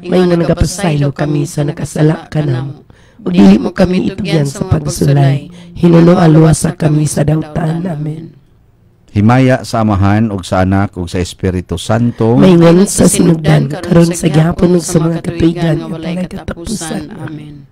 Ingon nagapasaylo kami sa nakasala kanamo. Ug dili mo kami itugyan sa pagsulay. Hinunoa luwasa kami sa dautan. Amen. Himaya sa Amahan ug sa Anak ug sa Espiritu Santo. Maingon sa sinugdan, karon sa gihapon ug sa mga katuigan nga walay katapusan. Amen.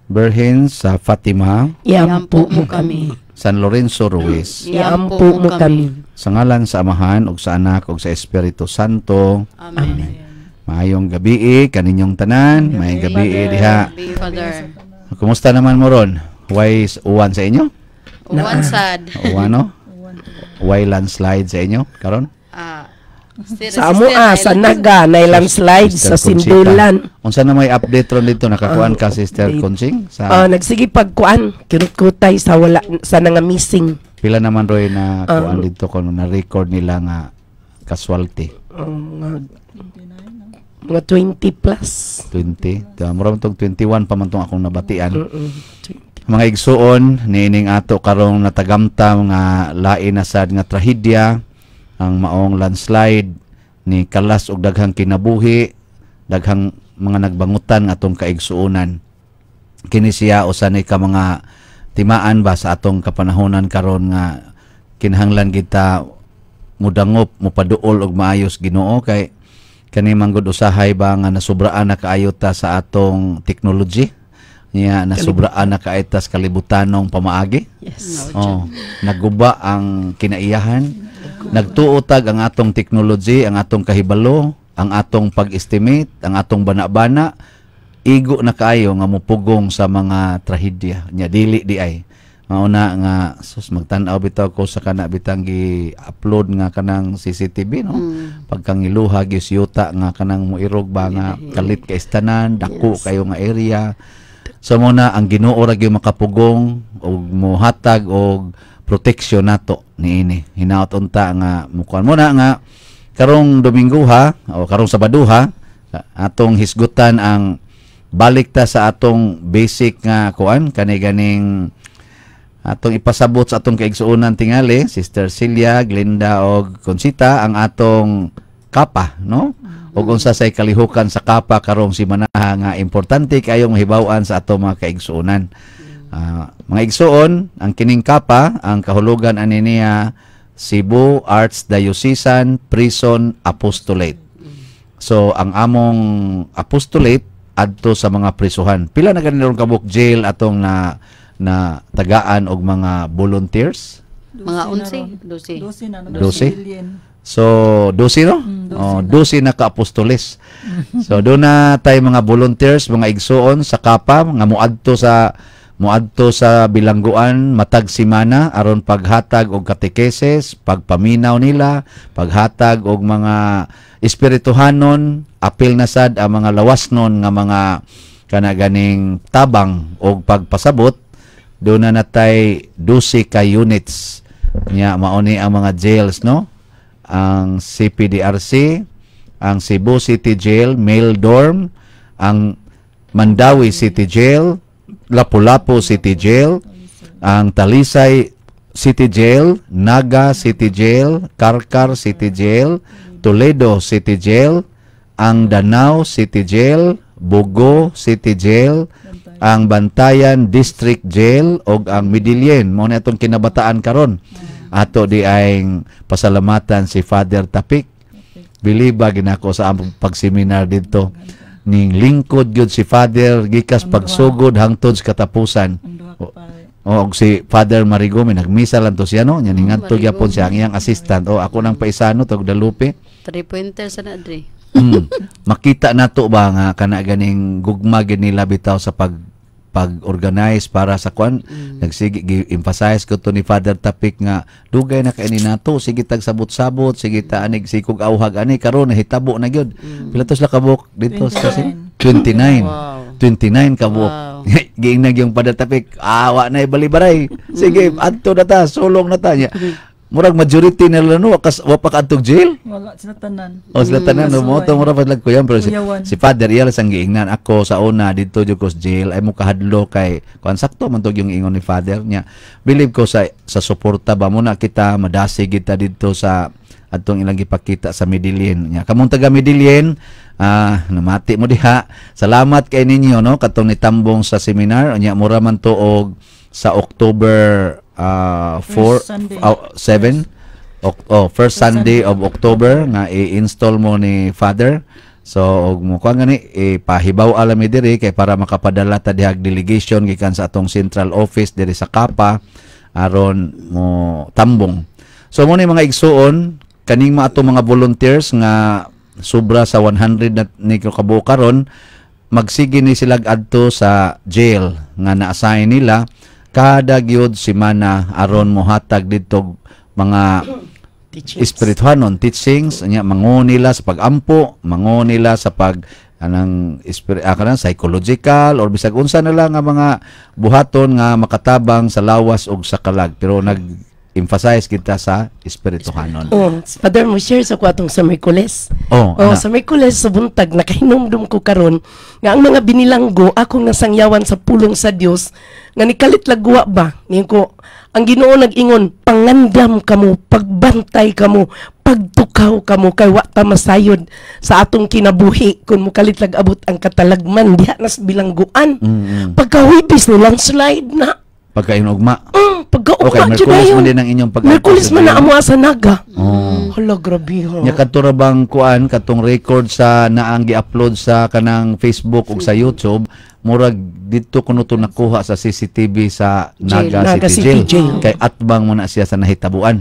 Birhen sa Fatima, Iampo mo kami. San Lorenzo Ruiz. Iampo mo kami. Sa ngalan sa Amahan ug sa Anak ug sa Espiritu Santo. Amen. Maayong gabi kaninyong tanan, maayong gabi diha. Father. Kumusta naman mo ron? Way uwan sa inyo? Uwan sad. Uwan, no? Way landslide sa inyo karon? Ah, Sa amo ah, sa Naga, na landslide Sister sa Conchita. Sindulan. Unsa na may update ron dito? Nakakuan ka, Sister Update. Conching? Sa Ah, nagsige pagkuan, kirut-kutay sa wala sa nga missing. Pila naman roy na kuan dito kuno na record nila nga casualty? Mga 20 plus. 20. Diba, mura man tong 21 pa man tong akong nabatian. 20. Mga igsuon, niining ato karong natagamtam nga lain na sad nga trahedya, ang maong landslide ni kalas og daghang kinabuhi, daghang mga nagbangutan nga atong kaigsuonan. Kini siya usa ni ka mga timaan ba sa atong kapanahonan karon nga kinahanglan kita mudangop, mupaduol og maayos Ginoo, kay kani man gud usahay ba nga nasubraan na kaayo ta sa atong technology niya, nasubraan na kaayo ta sa kalibutanong pamaagi. Oh, naguba ang kinaiyahan. Nagtuo tag ang atong technology, ang atong kahibalo, ang atong pag-estimate, ang atong bana-bana, igo na kaayo nga mupugong sa mga trahedya. Nya dili di ay. Mauna nga sus, magtan-aw bitaw ko sa kana bitang gi-upload nga kanang CCTV, no. Pagkangiluha gyud yuta nga kanang muirog ba nga kalit kay tanan, dako kayo nga area. So mo na ang Ginoo ra gyud makapugong og mohatag og protection nato niini. Hinaot unta nga mukuan mo na nga karong Domingo ha o karong Sabado ha, atong hisgutan ang balik ta sa atong basic nga kuan kani ganing atong ipasabot sa atong kaigsuonan tingali Sister Celia, Glinda og Conchita ang atong kapa, no, ug unsa say kalihukan sa kapa karong simanaha nga importante kayong mahibaw-an sa atong mga kaigsuonan. Mga igsuon, ang kining kapa, ang kahulugan ani niya Cebu Archdiocesan Prison Apostolate. So ang among apostolate adto sa mga prisuhan. Pila na gani ron kabuk jail atong na na tagaan og mga volunteers? Mga 11, 12. 12 na. No? 12? Billion. So 12, no? 12 Oh, na. 12 na ka-apostoles. So doon na tayo mga volunteers, mga igsuon sa kapa nga muadto sa bilangguan matag simana aron paghatag og katekesis, pagpaminaw nila, paghatag og mga espirituhanon, apil na sad ang mga lawasnon nga mga kana ganing tabang og pagpasabot. Doon na natay 12 ka units nya, mao ni ang mga jails, no, ang CPDRC, ang Cebu City Jail Male Dorm, ang Mandaue City Jail, Lapu-Lapu City Jail, ang Talisay City Jail, Naga City Jail, Carcar City Jail, Toledo City Jail, ang Danao City Jail, Bogo City Jail, ang Bantayan District Jail ug ang Medellin. Mao na atong kinabataan karon. Ato di ay pasalamatan si Father Tapik. Biliba ginako sa among pagseminar dito. Ning lingkod gyud si Father gikas pagsugod hangtod sa katapusan. Ang duha ka pa. O og si Father Marigome nagmisa lang to siya, no. Nya ningadto Marigo. Gyapon siya ang iyang assistant. O ako nang paisano tog dalupi. Three pointer sa na dre. Makita nato ba nga kana ganing gugma gid nila bitaw sa pag-organize para sa kwan. Nagsige gi-emphasize ko to ni Father Tapik nga dugay na kay ni nato, sige tag sabot-sabot, sige ta anig sikog auhag ani, karon nahitabo na gyud. Pila to sila kabuk dito sa 29. Wow. 29 kabuk. Giingnan yung Father Tapik, awa na ibalibaray, sige, adto na ta, sulong na ta niya. Murag majority nila, no, kas wa pa kaadtog jail. Wala sila tanan. O sila tanan, no, mo to mura pa lang kuyan, pero Kuyawan. si Father iya lang sang giingnan ako sa una dito jud ko sa jail ay mo kahadlo kay kuan, sakto man to yung ingon ni Father niya. Believe ko sa suporta ba mo na kita madasig kita dito sa atong ilang gipakita sa Medellin niya. Kamong taga Medellin, Namati mo diha. Salamat kay ninyo, no, katong nitambong sa seminar. Unya mura man to og sa October 4 First Sunday. 7, oh, first Sunday of October nga i-install mo ni Father. So og mo kuan gani, ipahibaw alam mi diri kay para makapadala ta dihag delegation gikan sa atong central office diri sa Kapa aron mo tambong. So mo ni, mga igsuon, kaning mga atong mga volunteers nga sobra sa 100 na ni kabuo karon, magsige ni sila adto sa jail nga na-assign nila kada gyud semana aron mohatag didto mga Teachings. Espirituhanon teachings. Nya mango nila sa pagampo, mango nila sa pag anang kanang psychological or bisag unsa na lang nga mga buhaton nga makatabang sa lawas ug sa kalag, pero nag emphasize kita sa espirituhanon. Oh, Father, mo share sa ko atong sa Miyerkules. Oh, Oh, ana. sa Miyerkules sa buntag, nakahinumdum ko karon nga ang mga binilanggo akong nasangyawan sa pulong sa Dios nga nikalit lagwa ba. Ngayon ko ang Ginoo nag-ingon, "Pangandam kamo, pagbantay kamo, pagtukaw kamo, kay wa ta masayod sa atong kinabuhi kung mukalit lag abot ang katalagman diha nas bilangguan." Pagka Huwebes ni landslide na. Pagkainugma. Pagkaugma Okay, jud Miyerkules dayon. man din ang inyong pag Miyerkules man na amo sa Naga. Oh. Hala, grabe ha. Nya kadto ra bang kuan, katong record sa naang gi-upload sa kanang Facebook ug sa YouTube, murag didto kuno to nakuha sa CCTV sa Jail. Naga, Naga City City Jail. Jail. Kay atbang mo na siya sa nahitabuan.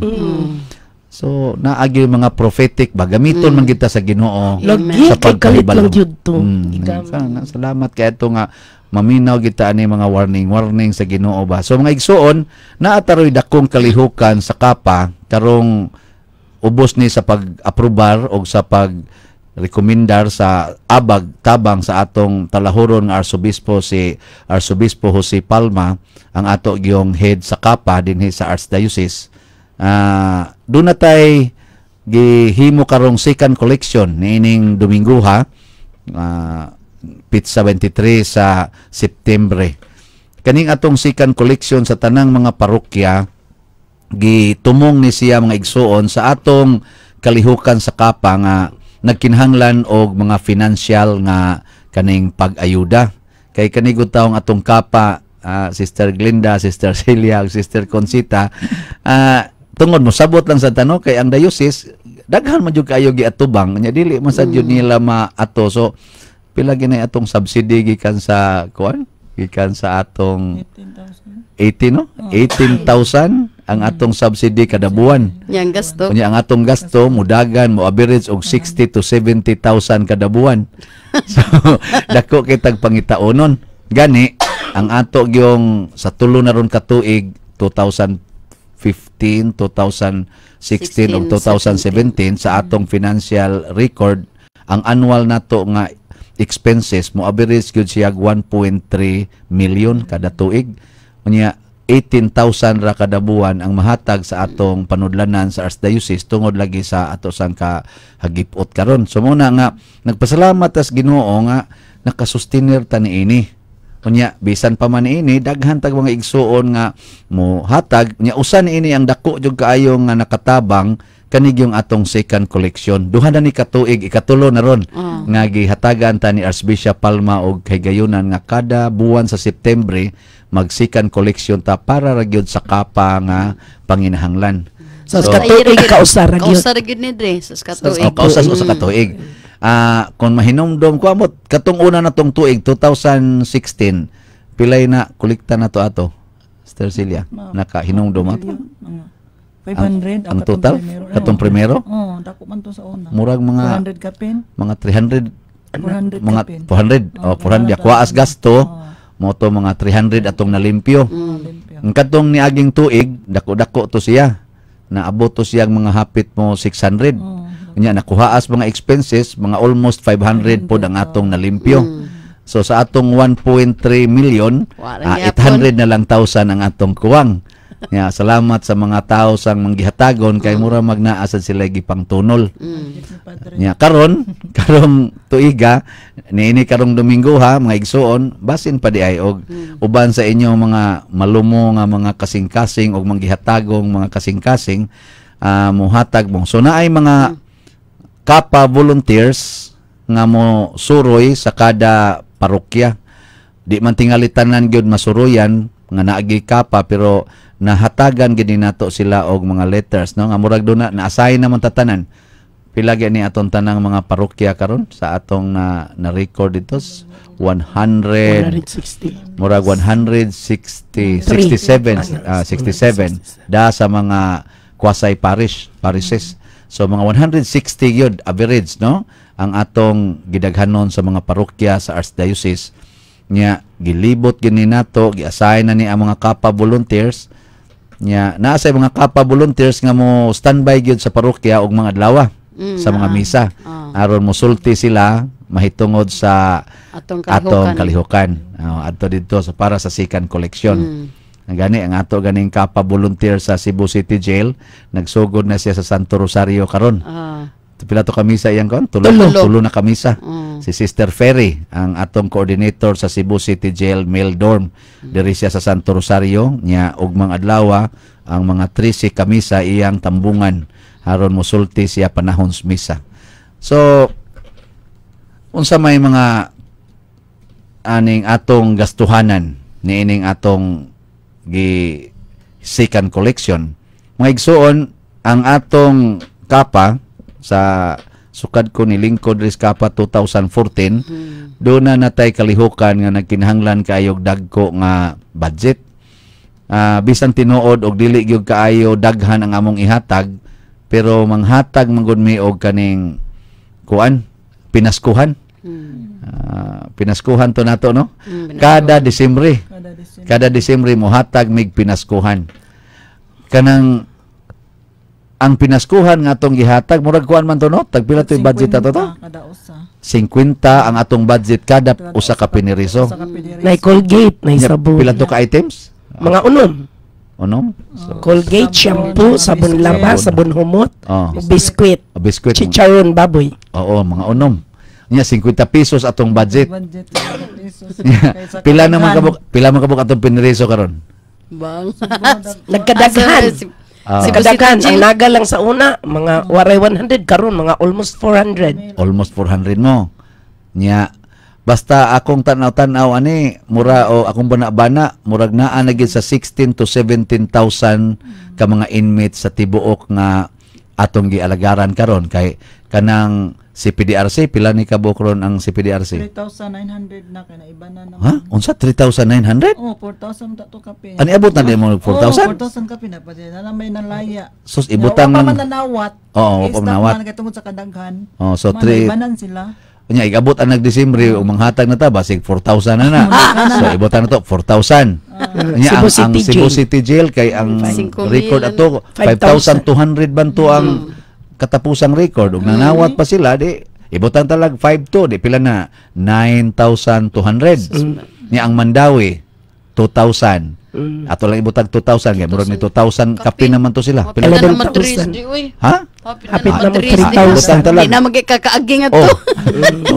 So naagi yung mga prophetic ba, gamiton man kita sa Ginoo Lagi sa kay kalit pagpahibalo. lang gyud to. Salamat kay ato nga maminaw kita ani mga warning warning sa Ginoo ba. So mga igsuon, naa taroy dakong kalihukan sa Kapa karong ubos ni sa pag-aprobar o sa pag rekomendar sa abag tabang sa atong talahuron nga arsobispo, si Arsobispo Jose Palma, ang ato gyong head sa Kapa dinhi sa Archdiocese. Doon na tay gihimo karong second collection niining Domingo ha, petsa 23 sa Septembre. Kaning atong second collection sa tanang mga parokya, gitumong ni siya, mga igsuon, sa atong kalihukan sa Kapa nga nagkinahanglan og mga financial nga kaning pag-ayuda kay kanigud taong atong Kapa, Sister Glinda, Sister Celia ug Sister Conchita, tungod mo sabot lang sa tano kay ang diocese daghan man jud kaayo giatubang nya dili man sad jud nila maato. So pila ginay atong subsidy gikan sa kuan, gikan sa atong 18,000. 18, no, 18,000 ang atong subsidy kada buwan. Yang gasto. Unya ang atong gasto mudagan mo average og 60 to 70,000 kada buwan. So dako kitag pangitaonon. Gani ang ato gyong sa tulo na ron ka tuig, 2015, 2016 ug 2017, sa atong financial record, ang annual nato nga expenses mo average gyud siya 1.3 million kada tuig. Unya 18,000 ra kada buwan ang mahatag sa atong panudlanan sa Archdiocese tungod lagi sa ato sang kahagipot karon. So muna nga nagpasalamat tas Ginoo nga nakasustenir ta niini. Unya bisan pa man niini, daghan tag mga igsuon nga mo hatag. Unya usa niini ang dako jud kaayo nga nakatabang kanig yung atong second collection. Duha na ni katuig, ikatulo na ron nga gihatagan ta ni Archbishop Palma og kahigayunan nga kada buwan sa September mag second collection ta para ra gyud sa Kapa nga panginahanglan. So, So, sa katuig kausa ra gyud. Kausa ra gyud ni dre sa katuig. Oh, kausa sa katuig. Kung mahinumdom ko amot katong una na tong tuig 2016, pilay na kolekta na to ato, Sister Celia? Naka hinumdom ato? Mga 500. Ang total katong primero? Oh, dako man to sa una. Murag mga 400 kapin. Mga 300. 400 Mga kapin. 400, oh, 400 kuha as gasto mo to, mga 300 atong nalimpyo. Limpyo. Ang katong niaging tuig, dako-dako to siya, naabot to siyang mga hapit mo 600. Unya nakuhaas mga expenses, mga almost 500 pod ang atong nalimpyo. So sa atong 1.3 million, Wala gyapon. 800 na lang thousand ang atong kuwang. Ya, salamat sa mga tao sang manggihatagon kay mura magnaasad sila gipangtunol. Ni Padre. Nya karon, karong tuiga niini, karong Domingo ha, mga igsuon, basin pa di ay og uban sa inyong mga malumo nga mga kasing-kasing og manggihatagong mga kasing-kasing, muhatag mo. So naay mga Kapa volunteers. nga mo suroy sa kada parokya. Di man tingali tanan gyud masuroyan nga naagi kapa, pero nahatagan gyud ni nato sila og mga letters, no, nga murag do na na-assign naman tatanan. Pila gyud ni atong tanang mga parokya karon sa atong na record dito? 100 160. Murag 160, 67, 67 da sa mga quasi parish parishes. So mga 160 yun average, no, ang atong gidaghanon sa mga parokya sa archdiocese nya. Gilibot gini nato, gi-assign na ni ang mga kapa volunteers nya. Naa sa mga kapa volunteers nga mo standby gyud sa parokya og mga adlaw sa mga misa aron mosulti sila mahitungod sa atong atong kalihukan. Kalihukan. Oh, adto didto sa para sa second collection. Ang gani ang ato ganing kapa volunteer sa Cebu City Jail, nagsugod na siya sa Santo Rosario karon. Pila to kamisa iyang kon? Tulo, Tulo. tulo na kamisa. Si Sister Ferry, ang atong coordinator sa Cebu City Jail male dorm. Diri siya sa Santo Rosario nya ugmang adlaw ang mga 13 kamisa iyang tambungan aron mosulti siya panahon sa misa. So unsa may mga aning atong gastuhanan niining atong gi second collection? Mga igsuon, ang atong kapa sa sukad ko ni lingkod ris kapa 2014, doon na natay kalihukan nga nagkinahanglan kaayog dagko nga budget. Bisan tinuod og dili gyud kaayo daghan ang among ihatag, pero manghatag man gud mi og kaning kuan, pinaskuhan. Pinaskuhan to nato, no? Kada Disyembre. Kada Disyembre. Kada Disyembre mohatag mig pinaskuhan. Kanang ang pinaskuhan nga atong gihatag, murag kuan man to, no? Tagpila to budget ato to? 50 kada usa. 50 ang atong budget kada usa ka piniriso. Usa ka piniriso. Nay Colgate, nay Nya, sabon. pila to ka items? Mga unom. Unom? So, Colgate, Sabon, shampoo, mga sabon biscuit. laba, sabon humot, biskwit, biskwit. Chicharon baboy. Oo, mga unom. Nya 50 pesos atong budget. Budget 50 pesos. Kaysa Pila naman kadaghan. kabuk pila man kabuk atong piniriso karon? Bang. Nagkadaghan. Nagkadaghan. Ang Naga lang sa una, mga waray 100 karon, mga almost 400. Almost 400 mo. Nya basta akong tanaw-tanaw ani mura o akong bana-bana, murag naa na gid sa 16 to 17,000 ka mga inmates sa tibuok nga atong gialagaran karon, kay kanang CPDRC, pila ni kabuok ron ang CPDRC? 3,900 na kay na iba na naman. Ha? Unsa, 3,900? Oh, 4,000 ta to kape. Ani abot na di mo 4,000? Oh, 4,000 kape na pa na may nalaya. Sus, ibutang Wa pa man nanawat. Oo, wa Kay pa staff manawat. man kay tungod sa kadaghan. Oh, so Man, ibanan sila. Unya igabot ang nagDesyembre ug manghatag na ta, basig 4,000 na na. So ibutan na to 4,000. Unya Cebu ang City Cebu Jail. City Jail kay ang 5,000 record ato 5,000. 5,200 ban to ang katapusang record ug nanawat pa sila, di ibutan talag 5,2, di pila na? 9,200. Nya ang Mandaue 2,000. Ato lang ibutag 2,000 kay murag ni 2,000 kapin naman to sila. Pila Hapit to? na naman 11,000. 3 di uy. Ha? Hapit Hapit na na naman mo 3 di. 3,000. Ibutang talag. Di na magkakaagi nga Oh, to.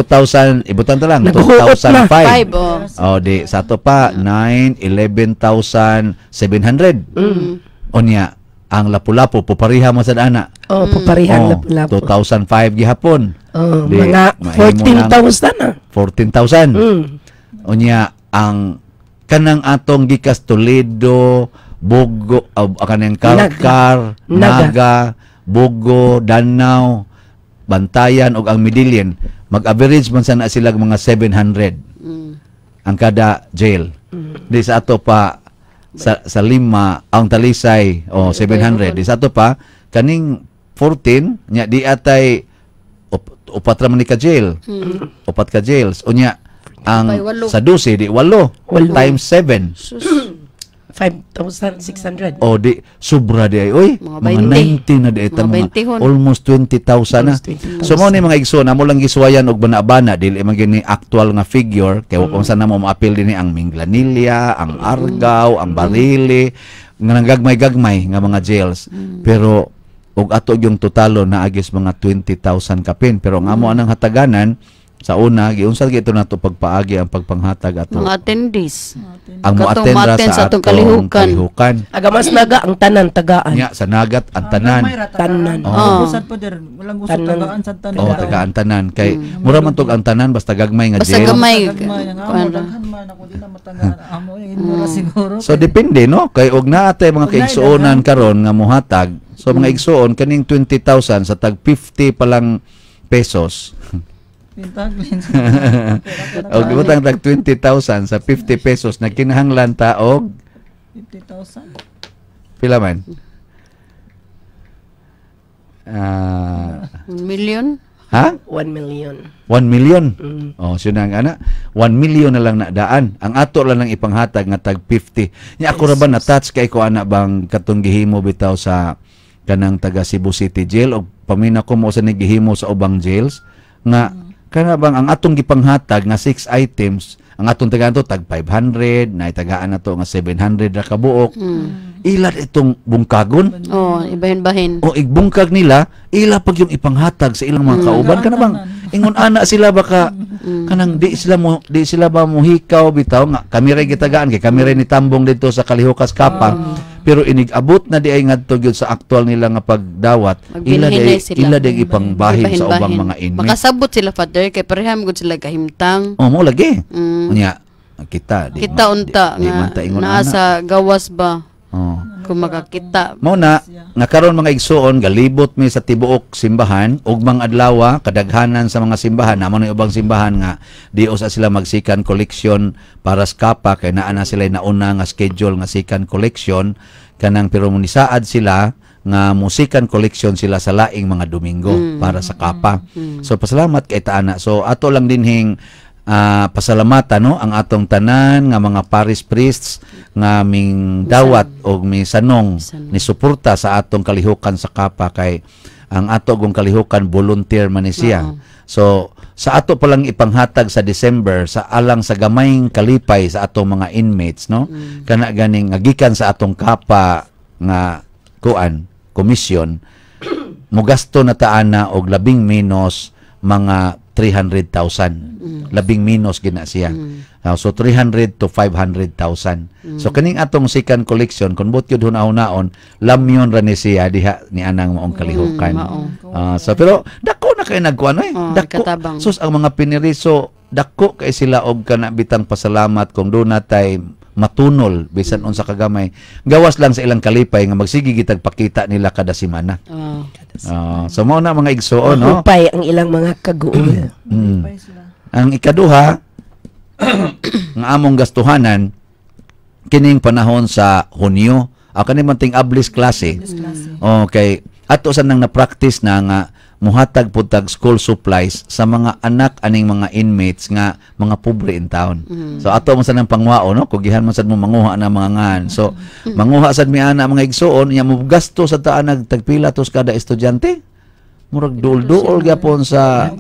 2,000, ibutan ta lang, Naghuot na. 2,005. 5 oh. Oh, di sa ato pa 9 11,700. Unya, ang Lapu-Lapu pupariha mo sa ana. Oh, paparihan Oh, Lapu-Lapu. 2,005 gihapon. Oh, Di, mga mahimo lang 14,000 na. 14,000. Unya ang kanang atong gikas Toledo, Bogo, kanang Karkar, Naga. Naga, Bogo, Danao, Bantayan ug ang Medellin, mag-average man sana sila mga 700 ang kada jail. Di sa ato pa sa lima ang Talisay, oh, 700. Di sa ato pa kaning 14 nya di atay upat ra man ni ka jail. Upat ka jails. Unya ang Pay walo. sa 12 di walo, Walo. times 7. Sus. 5,600. O di sobra di ay oy, Mga mga 20. 90 na di ita, Mga mga 20 hon. almost 20,000 na. Almost 20,000. So mo ni mga igsoon, amo lang gisuwayan og bana-bana, dili man gini actual nga figure kay mm. sa namo maapil dinhi ang Minglanilla, ang Argao, ang Barili, nga nagagmay-gagmay nga mga jails. Pero og ato yung totalo na agis mga 20,000 kapin, pero ang amo anang hataganan Sa una, giunsa gyud nato pagpaagi ang pagpanghatag ato? Mga attendees. Ang Katong mo-attend ra mo-attend sa sa atong atong kalihukan. kalihukan. Aga mas naga ang tanan tagaan. Nya sa nagat ang tanan. Tanan. Oo. Usad po der, walang gusto Tanan. tagaan sa tanan. Oh, tagaan tanan kay mura man tog ang tanan basta gagmay nga Basta jail. gamay. Gagmay ang amo, Kuan ra. daghan man ako di na matagaan amo yung mura siguro. So depende, no, kay og naa tay mga Og naay kaigsuonan karon nga mohatag. So mga igsuon, kaning 20,000 sa tag 50 pa lang pesos. Pintaglin. Og ibutang tag 20,000 sa 50 pesos, nagkinahanglan ta og 50,000. Pila man? Ah, Million? Ha? 1 million. 1 million. Oh, so nang ana, 1 million na lang na daan. Ang ato lang lang ipanghatag nga tag 50. Nya ako ra ba na-touch kay ko ana bang katong gihimo bitaw sa kanang taga Cebu City Jail og pamina ko mo sa ni gihimo sa ubang jails nga kana bang ang atong gipanghatag nga 6 items, ang atong tagaan to tag 500, na tagaan na to nga 700 ra ka buok. Ila itong bungkagon. Oh, ibahin-bahin. O igbungkag nila, ila pag yung ipanghatag sa ilang mga kauban, kana bang ingon ana sila baka kanang di sila ba mohikaw bitaw nga kami ray gitagaan kay kami ray ni tambong dito sa Kalihukas Kapa, pero inig-abot na di ay ngadto gyud sa aktual nila nga pagdawat, ila Magbilhin di na sila. ila di ipangbahin sa ubang Ibahin-bahin. mga inmate. Makasabot sila, Father, kay pareham gud sila kahimtang. Oh, mo lagi. Unya kita di Kita unta di nga man ta ingon naa ana. sa gawas ba Oh. kung makakita. Mao na nga karon, mga igsuon, galibot mi sa tibuok simbahan ug mga adlaw, kadaghanan sa mga simbahan namo na ubang simbahan nga di usa sila magsikan collection para sa Kapa kay naa na sila nauna nga schedule nga second collection kanang, pero munisaad sila nga musikan collection sila sa laing mga Domingo para sa Kapa. So pasalamat kay taana. So ato lang dinhing pasalamatan, no, ang atong tanan nga mga parish priests nga ming dawat og mi sanong Sanong. ni suporta sa atong kalihukan sa Kapa kay ang ato gong kalihukan volunteer man ni siya. So sa ato palang ipanghatag sa December sa alang sa gamayng kalipay sa atong mga inmates, no, kana ganing nga gikan sa atong Kapa nga kuan komisyon, mugasto na taana og labing menos mga 300,000. Labing menos gina siya. So 300 to 500,000. So kaning atong second collection kung buot gyud hunahun-naon, lamyon ra ni siya diha ni anang maong kalihukan. Mao. So pero dako na kay nagkuan eh. Oh, Dako. katabang. Sus, ang mga piniriso, dako kay sila og kana bitang pasalamat kung doon natay matunol bisan unsa kagamay, gawas lang sa ilang kalipay nga magsige gitag pakita nila kada semana. Oh. So mao na, mga igsuon, no. Mahupay ang ilang mga kaguol. Sila. Ang ikaduha nga among gastuhanan kining panahon sa Hunyo. Ah, kani man ting ablis klase. Klase. Okay. Ato sa nang na-practice na nga muhatag pud tag school supplies sa mga anak aning mga inmates nga mga pobre in town. So ato mo sa nang pangwao, no, kugihan man sad mo manguha na mga ngan. So manguha sad mi ana, mga igsuon, nya mo gasto sa taan nag tagpila tos kada estudyante. Murag duol-duol gyapon sa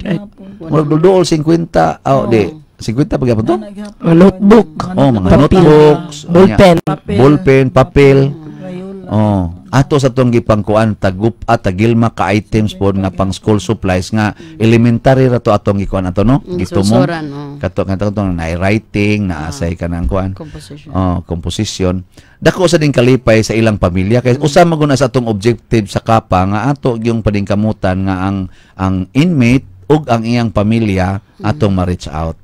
murag duol 50, oh, di 50 pa gyapon to. Mga notebook. Oh, mga Papel. notebooks, Ballpen. Papel. ballpen, papel. Crayola. Oh, ato sa tong gipangkuan tagup at tagilma ka items pod nga pang school supplies nga elementary ra to atong gikuan ato, no? Gitumo. Susuran, oh. Kato kato to na writing, na asay kanang kuan. Composition. Oh, composition. Dako sa din kalipay sa ilang pamilya kay usa man gud na sa atong objective sa Kapa nga ato yung paningkamutan nga ang inmate ug ang iyang pamilya atong ma-reach out.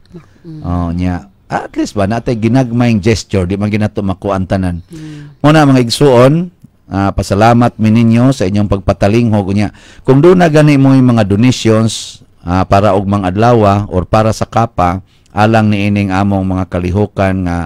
Oh, nya. At least ba natay ginagmayng gesture, di man ginato makuan tanan. Muna, mga igsuon, pasalamat mi ninyo sa inyong pagpatalinghog unya. Kung doon na gani mo yung mga donations para og mga adlaw or para sa Kapa alang niining among mga kalihukan nga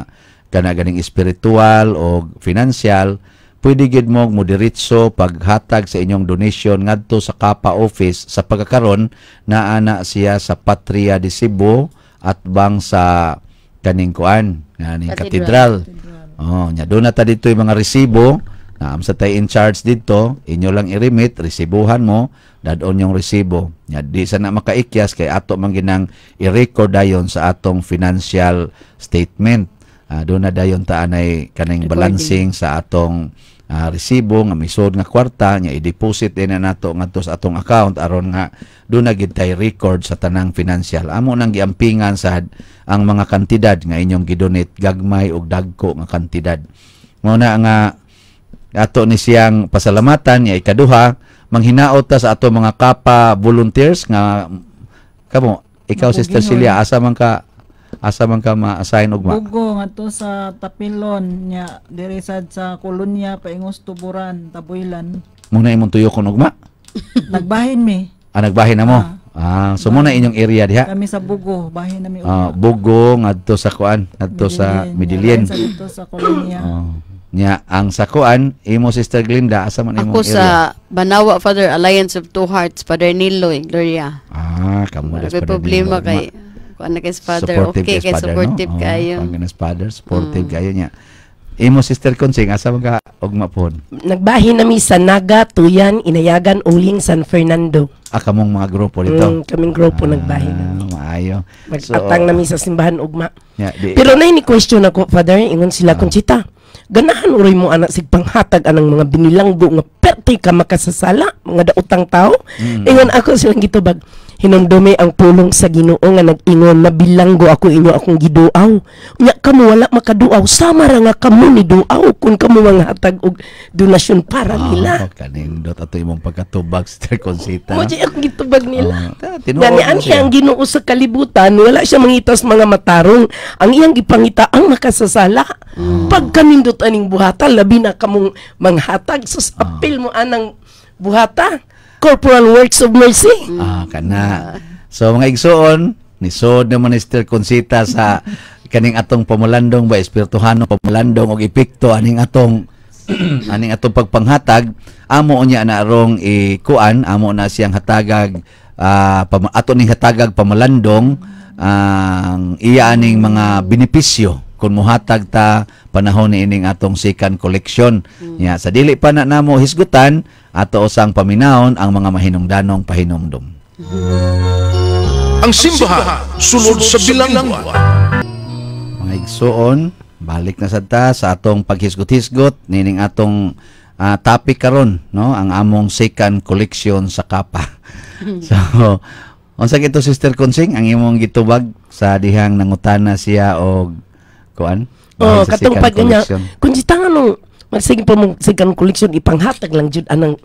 kana ganing espiritual o financial, pwede gid mo mo diretso paghatag sa inyong donation ngadto sa Kapa office. Sa pagkakaron naa na siya sa Patria de Cebu at bang sa kaning kuan nganing katedral. Cathedral. Oh, nya doon na ta dito yung mga resibo. Naam sa tay in charge dito, inyo lang i-remit, resibuhan mo, dadon yung resibo. Nya di sa na makaikyas kay ato man ginang i-record dayon sa atong financial statement. Ah, doon na dayon ta anay kaning Recording. Balancing sa atong resibo nga misod nga kwarta nya i-deposit din na nato ngadto sa atong account aron nga duna gid tay record sa tanang financial. Amo nang giampingan sad ang mga kantidad nga inyong gidonate, gagmay og dagko nga kantidad. Mao na nga ato ni siyang pasalamatan. Nya ikaduha, manghinaot ta sa ato mga kapa volunteers nga kamo. Ikaw, Sister Mapuginoy. Celia, asa man ka ma-assign ugma? Bugo ngadto sa Tapilon nya diri sad sa kolonya paingos Tuburan, Tabuilan. Muna imong tuyokon ugma? Nagbahin mi. Ah, nagbahin na mo. Ah, so muna inyong area diha. Kami sa Bugo, bahin na mi. Ah, Bugo ngadto sa kuan, ngadto sa Medellin. Sa dito sa kolonya. Oh. Nya ang sa kuan imo, Sister Glinda, asa man imong Ako area? sa Banawa, Father, Alliance of Two Hearts, Father Niloy, Gloria. Ah, kamo Wala das ko'y problema kay kuan na kay Father. Supportive Okay kay Father, supportive no? kayo. Oh, pang Father, supportive kayo niya. Imo, Sister Consing, asa man ka ugma pod? Nagbahin nami sa Naga, Tuyan, Inayagan, Uling, San Fernando. Ah, kamong mga grupo dito. Kaming grupo nagbahin Ah, nami. maayo. Mag-atang nami sa simbahan ugma. Nya, di, Pero na ni question ako, Father, ingon sila, "Conchita, ganahan uroy mo anak sig panghatag anang mga binilanggo nga perte ka makasasala, mga daotang tao." Ingon ako silang gitubag, "Hinumdumi ang pulong sa Ginoo nga nag-ingon, 'Nabilanggo ako, inyo akong giduaw.' Unya kamo wala makaduaw, sama ra nga kamo ni duaw kung kamo manghatag og donasyon para nila." Oh, kanindot ato imong pagkatubag, Sister Conchita. Mo di akong gitubag nila. Oh, tinuod Gani mo ang siya. siya ang Ginoo sa kalibutan, wala siya mangita sa mga matarong. Ang iyang gipangita ang makasasala. Pagkanindot aning buhata, labi na kamong manghatag sa apil mo anang buhata. Corporal works of mercy. Ah, kana. So mga igsoon, nisod naman ni Sister Conchita sa kaning atong pamulandong ba, espirituhano pamulandong og epekto aning atong pagpanghatag. Amo unya na arong ikuan, amo na siyang hatagag, ato ning hatagag pamulandong ang iya aning mga benepisyo kung muhatag ta panahon ni ining atong second collection. Nya sa dili pa na namo hisgutan, ato usang paminawon ang mga mahinungdanong pahinumdum. Ang simbahan sulod sa bilangguan. Mga igsoon, balik na sad ta sa atong paghisgot-hisgot nining atong topic karon, no, ang among second collection sa kapa. So, unsa gito, Sister Consing, ang imong gitubag sa dihang nangutana siya og kuan? Oh, Bahin sa katong second pag niya, collection. kung si tanga nung magsige pa mong second collection, ipanghatag lang jud anang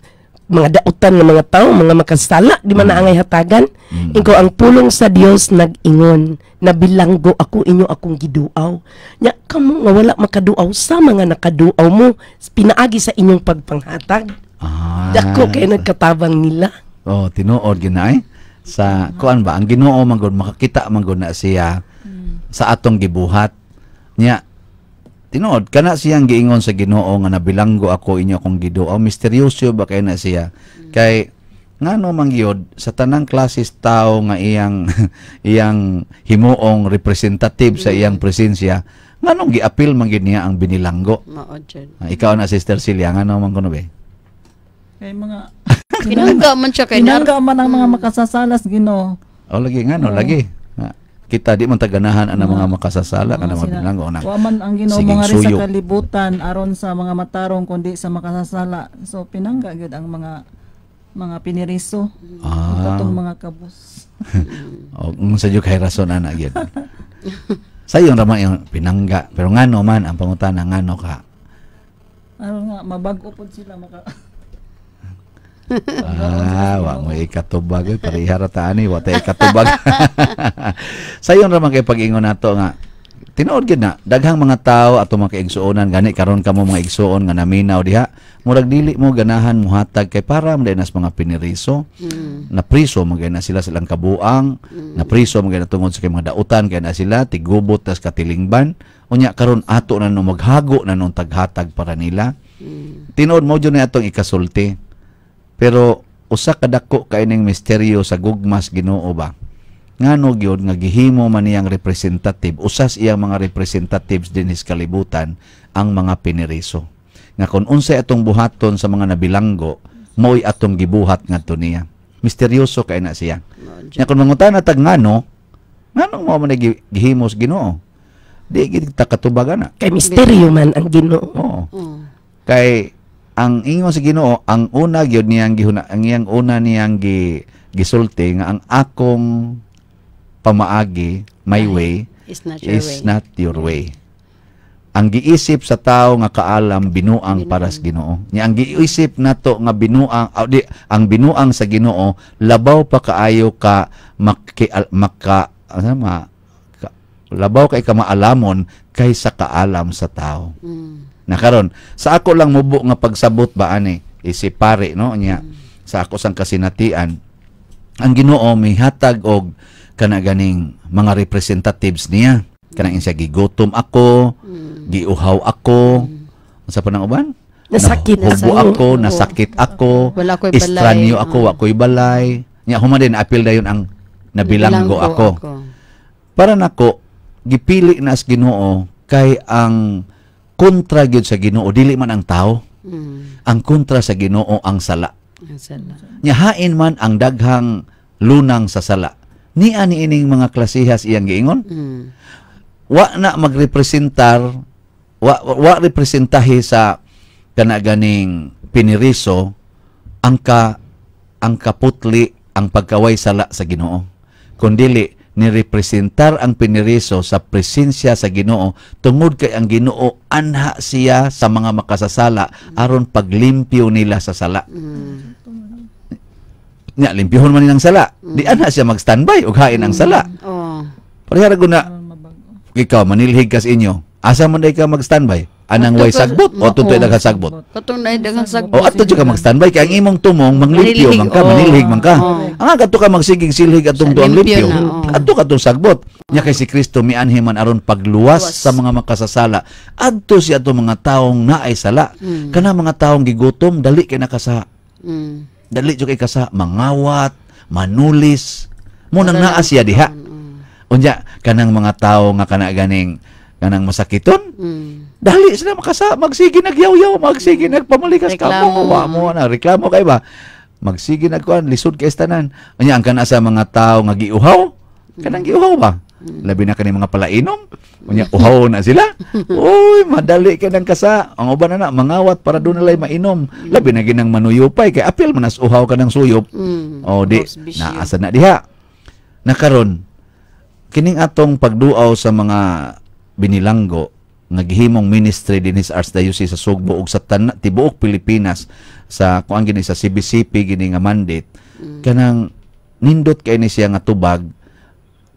mga dautan ng mga tao, mga makasala, di man na angay hatagan. Inko ang pulong sa Dios nag-ingon, "Nabilanggo ako, inyo akong giduaw. Nya kamo nga wala makaduaw, sa mga nakaduaw mo pinaagi sa inyong pagpanghatag." Dako kay nagkatabang nila. Oh, tinuod gyud na eh. Sa kuan ba, ang Ginoo man gud makakita man gud na siya sa atong gibuhat. Nya tinuod kana siyang giingon sa Ginoo nga "Nabilanggo ako, inyo akong giduaw." Misteryoso ba kay na siya? Kay ngano man gyud sa tanang klases tao nga iyang iyang himuong representative sa iyang presensya, nganong giapil man gyud niya ang binilanggo? Mao jud. Ah, ikaw na, Sister Celia, ngano man kuno be? Kay mga Pinangga man siya kay Pinangga man ang mga makasasalas Ginoo. Oh, lagi ngano lagi. Nga, kita di man taganahan ang mga makasasala kana mga binilanggo na. Wa man ang Ginoo Siging mga rin sa suyop. Kalibutan aron sa mga matarong kundi sa makasasala. So pinangga gyud ang mga piniriso. Katong mga kabus. O kung sa kay rason ana gyud. Sayon ra man yung pinangga, pero ngano man ang pangutana, ngano ka? Aron nga mabag-o pod sila maka Ah, wa mo ikatubag oy, pareha ra ta ani, wa tay ikatubag. Sayon ra man kay pag-ingon nato nga tinuod gyud na daghang mga tao ato mga kaigsuonan, gani karon kamo mga igsuon nga naminaw diha, murag dili mo ganahan muhatag kay para man nas mga piniriso, na priso man na sila silang kabuang, na priso man na tungod sa kay mga dautan kay na sila tigubot tas katilingban. Unya karon ato na no maghago na nung taghatag para nila. Tinuod mo jud na atong ikasulti, pero usa ka dako kay ning misteryo sa gugmas Ginoo ba, ngano gyud nga gihimo man niyang representative, usas iyang mga representatives dinhi sa kalibutan ang mga piniriso, nga kung unsay atong buhaton sa mga nabilanggo, mao'y atong gibuhat ngadto niya? Misteryoso kay na siya. Nya kung mangutana tag ngano, nganong mao man ay gihimos Ginoo, di gid ta katubagan na. Kay misteryo man ang Ginoo. Oo. Oh. Kay Ang ingon sa Ginoo, ang una gyud niyang gihuna, ang iyang una niyang gisulti nga ang akong pamaagi, my way, is not your is way. Not your way. Ang giisip sa tao nga kaalam, binuang para sa Ginoo. Nya ang giisip nato nga binuang di, ang binuang sa Ginoo labaw pa kaayo ka maki, maka ano ma ka, labaw kay ka maalamon kaysa kaalam sa tao. Na karon sa ako lang mubo nga pagsabot ba ani isip pare, no, nya sa ako sang kasinatian, ang Ginoo mihatag og kana ganing mga representatives niya, kanang insa gigutom ako, giuhaw ako, unsa pa nang uban? Nasakit. Nahubo Nasakit. ako, nasakit ako, Wala ko'y balay. Estranyo ako, wa ko'y balay. Nya human din apil dayon ang nabilanggo ako. Para nako, gipili na sa Ginoo kay ang kontra gyud sa Ginoo dili man ang tao. Ang kontra sa Ginoo ang sala. Ang sala. Nya hain man ang daghang lunang sa sala. Niya ni ining mga klasihas iyang giingon. Wa na magrepresentar, wa representahe sa kana ganing piniriso ang kaputli, ang pagkaway sala sa Ginoo, kundili ni representar ang piniriso sa presensya sa Ginoo tungod kay ang Ginoo anha siya sa mga makasasala aron paglimpyo nila sa sala. Nya limpyohon man nilang sala, di anha siya mag-standby ug hain ang sala. Pareha ra gud na. Aron mabago. Ikaw manilhig ka sa inyo, asa man day ka mag-standby, anang way sagbot o tuntoy daghang sagbot? Katong na daghang sagbot. O adto jud ka mag-standby kay ang imong tumong manglimpyo Manilhig, man ka, oo. manilhig man ka. Oo. Ang kadto ka magsigig silhig atong Sa duang limpyo limpyo. na, oo. Adto ka tong sagbot. Nya kay si Kristo mianhi man aron pagluwas Luwas. sa mga makasasala. Adto siya atong mga taong naay sala. Kana mga taong gigutom, dali kay nakasa. Dali jud kay kasa mangawat, manulis. Mo nang naa siya diha. Unya kanang mga tao nga kana ganing kanang masakiton, dali sila makasa, magsige nagyaw-yaw, magsige nagpamalikas ka Reklamo. mo, wa mo na reklamo kay ba, magsige nagkuan, lisod kay tanan. Unya ang kana sa mga tao nga giuhaw, kanang giuhaw ba, labi na kani mga palainom, unya uhaw na sila, uy, madali kay nang kasa. Ang uban na na mangawat para doon nalay mainom, labi na ginang manuyupay kay apil man as uhaw kanang suyop. O di House bisyo. naasa na diha na karon kining atong pagduaw sa mga binilanggo nga gihimong ministry dinhi sa Archdiocese sa Sugbo ug sa tibuok Pilipinas sa kuan gini sa CBCP gini nga mandate, kanang nindot kay ni siya nga tubag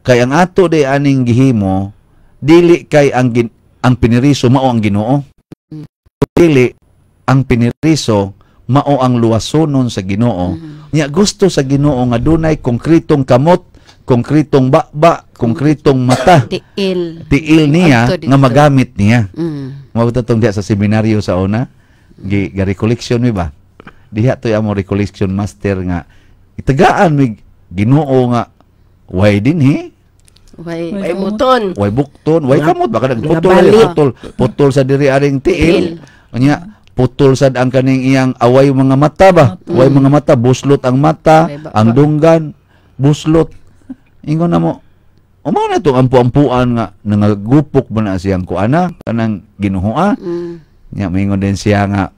kay ang ato di aning gihimo dili kay ang piniriso mao ang Ginoo, dili ang piniriso mao ang luwasonon sa Ginoo. Nya gusto sa Ginoo nga dunay konkretong kamot, konkretong baba, konkretong mata, Tiil. Tiil niya Adto dito. nga magamit niya. Mao tong diha sa seminaryo sa una, gi ga recollection mi ba, diha to'y amo recollection master nga itagaan mi Ginoo nga way dinhi. Way. Ay buton. Way bukton, way kamot baka Mga nagputol bali. Putol putol sa diri aring tiil. Unya putol sad ang kaning iyang away mga mata ba, way mga mata, buslot ang mata, Way ba- ang dunggan buslot. Ingon na mo, umaw na itong ampu-ampuan nga nangagupok ba na siyang kuana kanang ginuhua. Nya mingon din siya nga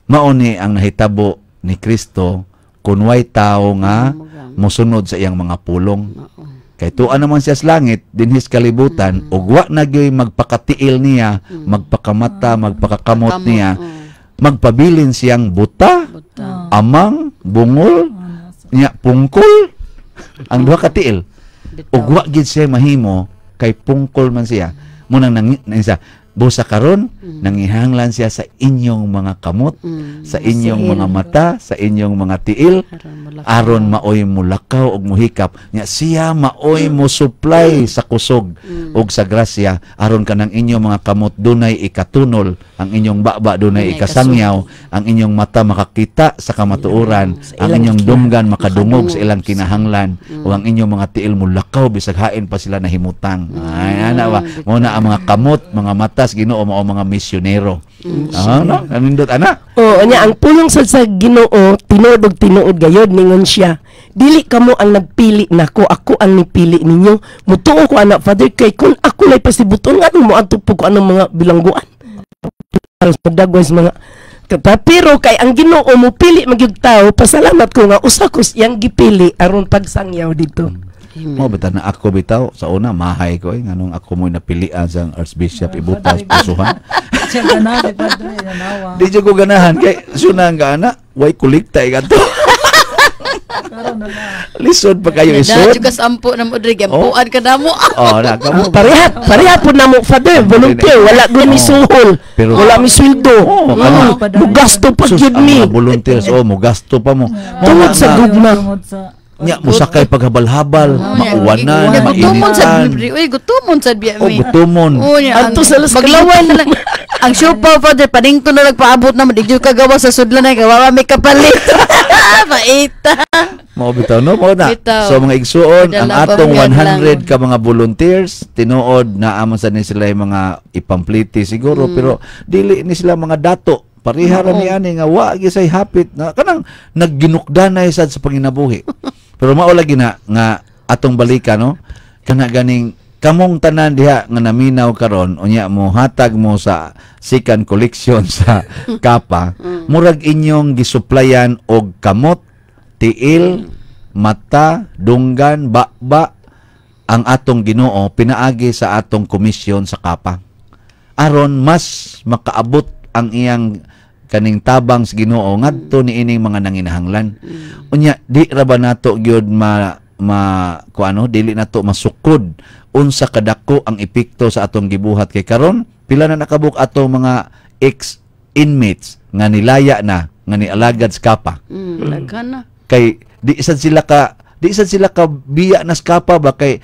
mao ni ang nahitabo ni Kristo kun way tao nga mosunod sa iyang mga pulong. Oo. Kay tuan naman siya sa langit dinhi sa kalibutan ug wa na gyoy magpakatiil niya, magpakamata, magpakakamot Kamot, niya, oo. Magpabilin siyang buta, Buta. Amang, bungol, nya pungkol ang duha ka tiil. Bitaw. Ug wa gid siya mahimo kay pungkol man siya. Munang nang nang busa karon nangihanglan siya sa inyong mga kamot, sa inyong Tiil. mga mata, sa inyong mga tiil, Aron mulakaw. Aron maoy mulakaw og muhikap. Nya siya maoy mo supply sa kusog og sa grasya aron kanang inyong mga kamot dunay ikatunol, ang inyong baba dunay Dunay ikasangyaw, ang inyong mata makakita sa kamatuoran, Sa ang ilang inyong dunggan makadungog sa Makadungog. Ilang kinahanglan, o ang inyong mga tiil mulakaw bisag hain pa sila nahimutang. Ay, ana ba? Mo na ang mga kamot, mga mata sa Ginoo mao mga misyonero. Ah, no? Kanindot ana. Oo, nya ang pulong sad sa Ginoo, tinuod og tinuod gayod ningon siya. Dili kamo ang nagpili nako, ako ang nipili ninyo. Mutuo ko ana, Father, kay kun ako lay pasibuton, nganong moadto po ko anong mga bilangguan? Aros magdagway sa mga Kata, pero kay ang Ginoo mo pili magyud tao, pasalamat ko nga usa ko siyang gipili aron pagsangyaw dito. Mo bitaw na ako bitaw sa una mahay ko eh, nganong ako mo napilian sa Archbishop ibutas pusuhan. Siya ganahan si Padre, nanawa. Di jud ko ganahan kay suna nga ana way kolekta ikato. Karon na na. Lisod pa kayo Dahil isod. juga sa ampo na mo diri ampuan ka na mo. Oh, na kamo. Pareha, pareha po na mo, Father, volunteer, wala gud mi suhol. Pero- Wala mi sweldo. Oo, kana. Mugasto pa Sus, gyud ang mi. mga volunteers, oh, mo gasto pa mo. Mo Tungod na sa nga, gugma. Tungod sa Nya musakay paghabal-habal, mauwanan, Nya, gutumon sad mainitan. mi, uy, gutumon sad biya Oh, mi. gutumon. Oo, nya, ang Adto sa Las maglaway na lang. Ang siopaw, Father, paningto na nagpaabot na mo. Di jud kagawa sa sudlan ay kawawa may kapalit. Paita. Mao bitaw, no, mao na. Bitaw. So mga igsuon, ang Padala pa atong mga 100 ka mga volunteers, tinuod na amon sa ni sila yung mga ipampliti siguro, pero dili ni sila mga dato. Pareha ra ni ani nga wa gyud say hapit na kanang nagginukdanay sad sa panginabuhi. Pero mao lagi na nga atong balika, no, kana ganing kamong tanan diha nga naminaw karon, unya mo hatag mo sa second collection sa kapa, murag inyong gisuplayan og kamot, tiil, mata, dunggan, baba ang atong Ginoo pinaagi sa atong komisyon sa kapa. Aron mas makaabot ang iyang kaning tabang sa Ginoo ngadto ni ining mga nanginahanglan. Unya di ra ba nato gyud ma ma kuano, dili nato masukod unsa kadako ang epekto sa atong gibuhat, kay karon pila na nakabuk atong mga ex inmates nga nilaya na nga nialagad sa kapa? Daghan na. Kay di sad sila ka biya na sa kapa ba, kay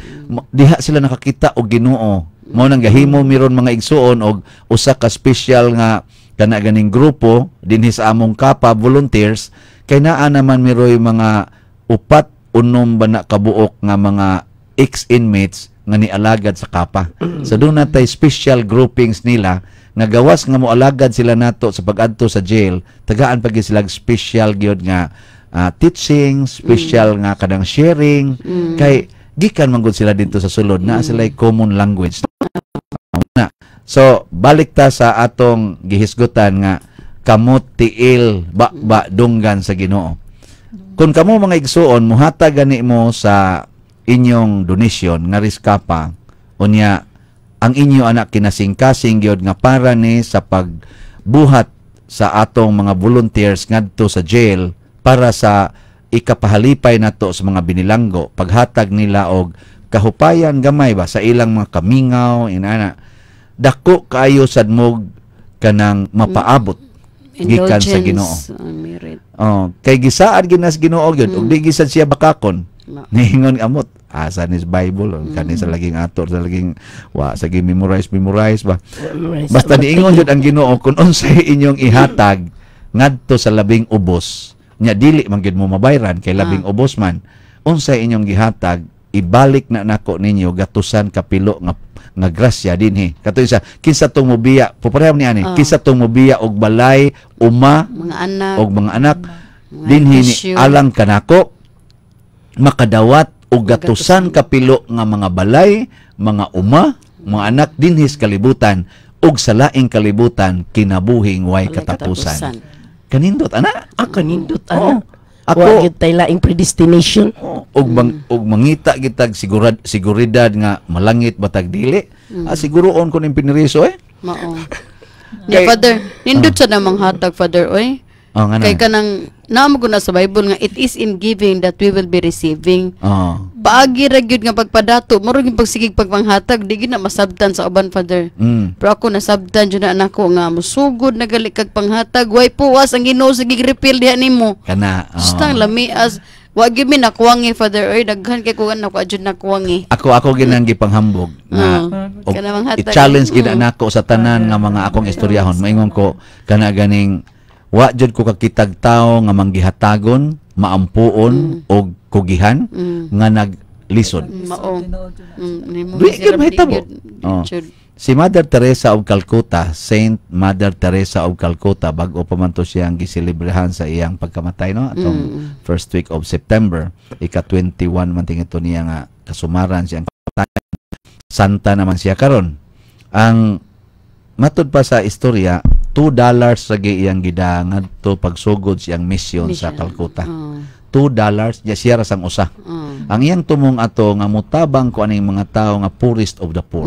diha sila nakakita og Ginoo. Mao nang gahimo miron, mga igsuon, og usa ka special nga kana ganing grupo dinhi sa among kapa volunteers, kay naa naman miroy mga upat unom ba na kabuok nga mga ex-inmates nga nialagad sa kapa. So doon natay special groupings nila nga gawas nga moalagad sila nato sa pag-adto sa jail, tagaan pag sila og special gyud nga teaching, special nga kanang sharing, kay gikan man gud sila dito sa sulod na sila common language na. So balik ta sa atong gihisgutan nga kamot, tiil, ba dunggan sa Ginoo. Kung kamo, mga igsuon, muhatag gani mo sa inyong donation nga riskapa, unya ang inyo anak kinasingkasing gyud nga para ni sa pagbuhat sa atong mga volunteers ngadto sa jail para sa ikapahalipay nato sa mga binilanggo, paghatag nila og kahupayan gamay ba sa ilang mga kamingaw inana, dako kaayo sad mog kanang mapaabot gikan sa Ginoo. Indulgence, merit. Oh, kay gisaad ginas Ginoo gyud ug di gisad siya bakakon. Ma. Niingon amot asa ni Bible o kani sa laging ator sa laging wa sa laging memorize memorize ba. Basta niingon jud ang Ginoo kung unsay inyong ihatag ngadto sa labing ubos. Nya dili man gyud mo mabayran kay labing ubos man. Unsay inyong gihatag, ibalik na nako ninyo gatusan kapilo nga nga grasya dinhi. Kato isa, kinsa tong mobiya, pupareha ni ani, kinsa tong mobiya og balay, uma, Mga anak. Og mga anak mga dinhi ni issue. alang kanako, makadawat og gatusan kapilo nga mga balay, mga uma, mga anak dinhi sa kalibutan ug sa laing kalibutan kinabuhing way Walay katapusan. Kanindot ana. Ako nindot Oo. ana. Ako Wa gyud tay laing predestination. Og og mangita gitag siguridad nga malangit batag dili. Ah, siguroon ko ning piniriso eh. Mao. Nya, Father, nindot sa namang hatag, Father, oy. Oh, nga Kay na. kanang naa mo guna sa Bible nga it is in giving that we will be receiving. Paagi ra gyud nga pagpadato, murag yung pagsigig pagpanghatag, di gyud na masabtan sa uban, Father. Pero ako nasabtan jud na nako nga musugod na gali kag panghatag, way puwas ang Ginoo sa refill diha nimo. Kana. Oh. Basta ang lamias. Wa gyud mi nakuwangi, Father, oy, daghan kay kuan nako jud nakuwangi. Ako ginang gipanghambog nga og Kana manghatag. I-challenge gid nako sa tanan nga mga akong istoryahon. Maingon ko kana ganing wa jud ko kakitag tawo nga manggihatagon, maampuon og kugihan nga naglisod. Mao. Tinuod yun na. Nimo Di gyud sila mahitabo. di gyud. Oh. Jud. Si Mother Teresa of Calcutta, Saint Mother Teresa of Calcutta, bag-o pa man to siyang giselebrehan sa iyang pagkamatay, no? Atong first week of September, ika-21 man tingito niya nga kasumaran siyang kamatayan. Santa naman siya karon. Ang matud pa sa istorya, $2 lagi iyang gidangadto pagsugod siyang mission sa Mission. Calcutta. $2 ya siya ra sang usa. Ang iyang tumong ato nga mutabang ko aning mga tao nga poorest of the poor.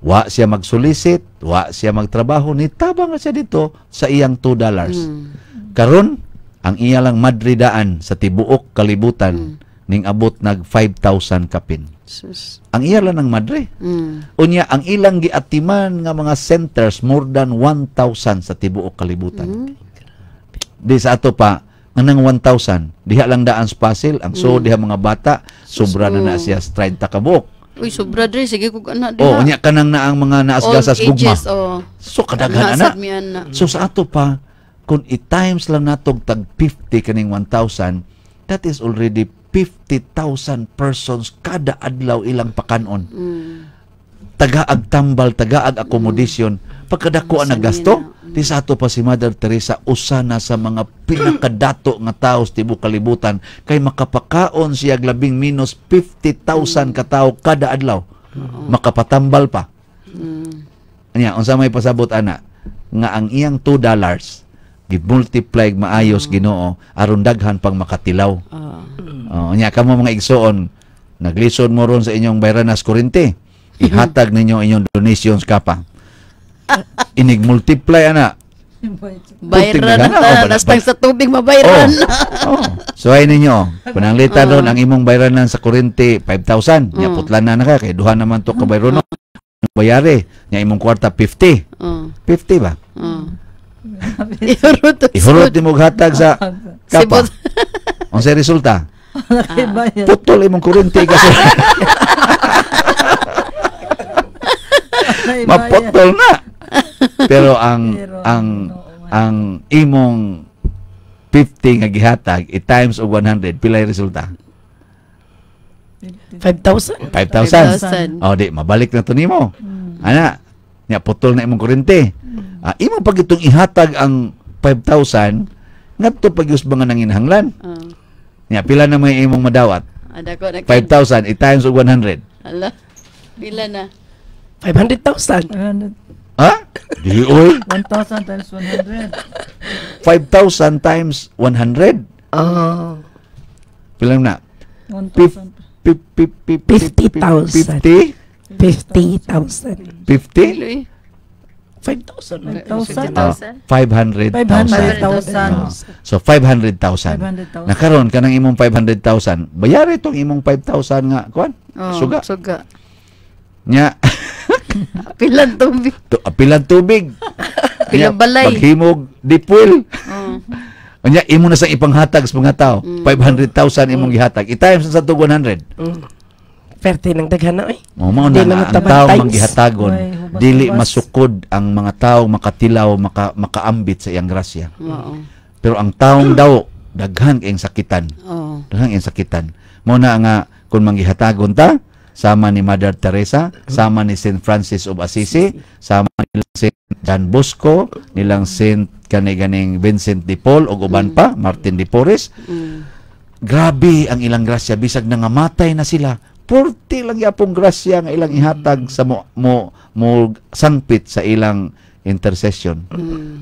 Wa siya magsulisit, wa siya magtrabaho, nitabang na siya dito sa iyang $2. Karon ang iya lang madridaan sa tibuok kalibutan ning abot nag 5,000 kapin. Sus. Ang iya lang ng madre. Unya ang ilang giatiman nga mga centers more than 1,000 sa tibuok kalibutan. Di sa ato pa nganang 1,000 diha lang daan sa Pasil ang so diha mga bata sobra na na siya sa 30 ka buok. Uy, sobra dre sige kog ana diha. Oh, unya kanang na ang mga naasgasas All gugma. ages, oh. So kadaghan ana. Nasad mi ana. So sa ato pa kung i-times lang natog tag 50 kaning 1,000, that is already 50,000 persons kada adlaw ilang pakanon. Tagaag tambal, tagaag accommodation. Pagkadako ang Sa nagasto, nila. di sa ato pa si Mother Teresa usa na sa mga pinakadato nga tao sa tibuok kalibutan kay makapakaon siya og labing minus 50,000 ka tawo kada adlaw. Makapatambal pa. Anya, unsa may pasabot ana nga ang iyang $2 gi-multiply maayos Ginoo aron daghan pang makatilaw. Oh, nya kamo mga igsoon, naglisod mo ron sa inyong bayranas kuryente. Ihatag ninyo inyong donations kapa. Inig multiply ana. Bayran Punting na na, oh, ta, nastang sa tubig mabayran. Oh. So ay ninyo, pananglitan ron ang imong bayranan sa kuryente 5,000. Nya putlan na na ka kay duha naman to ka bayrono. Bayari, nya imong kwarta 50. 50 ba? Oh. Ihurot. Ihurot nimo hatag sa kapa. Sibot. Unsay resulta? Bayad. Putol imong kuryente kasi Bayad. maputol na. Pero ang Pero ang Ginoo. ang imong 50 nga gihatag i-times og 100, pilay resulta? 5,000. 5,000. 5,000. Oh, di mabalik na to nimo. Ana, nya putol na imong kuryente. Ah, imo pag itong ihatag ang 5,000 ngadto pag yus mga nanginahanglan. Nya pila na may imong madawat? Ada ko na. 5,000 i-times og 100. Ala. Pila na? 500,000. 100. Ha? Di oy, 1,000 times 100. 5,000 times 100. Oh. Pila na? 1,000. 50,000. 50? 50,000. 50? Pilo eh. 5,000. 5,000. Ah, 500,000. 500,000. Ah, so 500,000. 500,000. Nakaron kanang imong 500,000. Bayari tong imong 5,000 nga kuan. Oh, Suga. Suga. Nya Pilan tubig. to, pilang tubig. Pilang Nya, balay. Paghimog dipuil. Oh. Unya imo na sang ipanghatag sa mga tao. 500,000 imong gihatag. I-times sa tug 100. Perte ng daghan na eh. Mo mao Di na na nga ang matabang tao times. manggihatagon, Ay, hubas-hubas. dili masukod ang mga tao makatilaw, makaambit sa iyang grasya. Oo. Pero ang taong daw daghan kayong sakitan. Oo. Daghan kayong sakitan. Mo na nga kung manggihatagon ta sama ni Mother Teresa, sama ni Saint Francis of Assisi, sama nilang Saint John Bosco, nilang Saint kani ganing Vincent de Paul ug uban pa, Martin de Porres. Grabe ang ilang grasya bisag nangamatay na sila. Purti lang yapong grasya nga ilang ihatag sa mo mo, mo sangpit sa ilang intercession.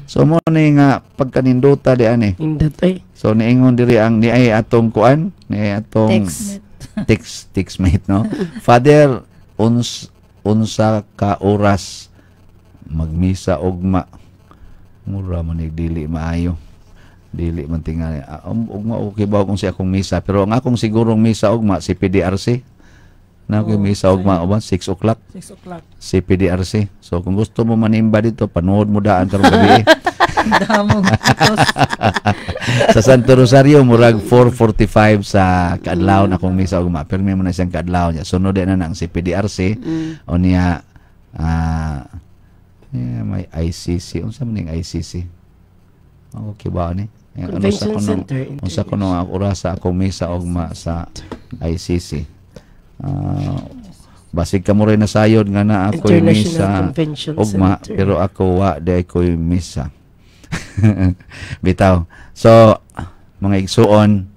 So mo ni nga pagkanindota di ani. Indot eh. So niingon diri ang ni ay atong kuan, ni ay atong Text. text textmate, no. Father, unsa ka oras magmisa ugma? Mura man ni dili maayo. Dili man tingali. Ah, ugma okay ba kung si akong misa, pero ang akong sigurong misa ugma si PDRC. Na ako Oh, misa ugma uban 6 o'clock 6 o'clock. si PDRC. So kung gusto mo manimba dito, panuod mo daan karong gabi. Damog. Tapos, Sa Santo Rosario murag 4:45 sa kaadlawon akong misa ugma. Pirmi mo na siyang kaadlawon niya. Sunod na na ang CPDRC. O niya yeah, may ICC. Unsa man ning ICC? Ako kibaw ni. Eh, ano sa Convention kuno? Center. Unsa kuno ang oras sa akong misa ugma sa ICC? Basig kamo rin nasayod nga na ako'y International misa Convention ugma Center. pero ako wa di ko'y misa. Bitaw. So mga igsuon,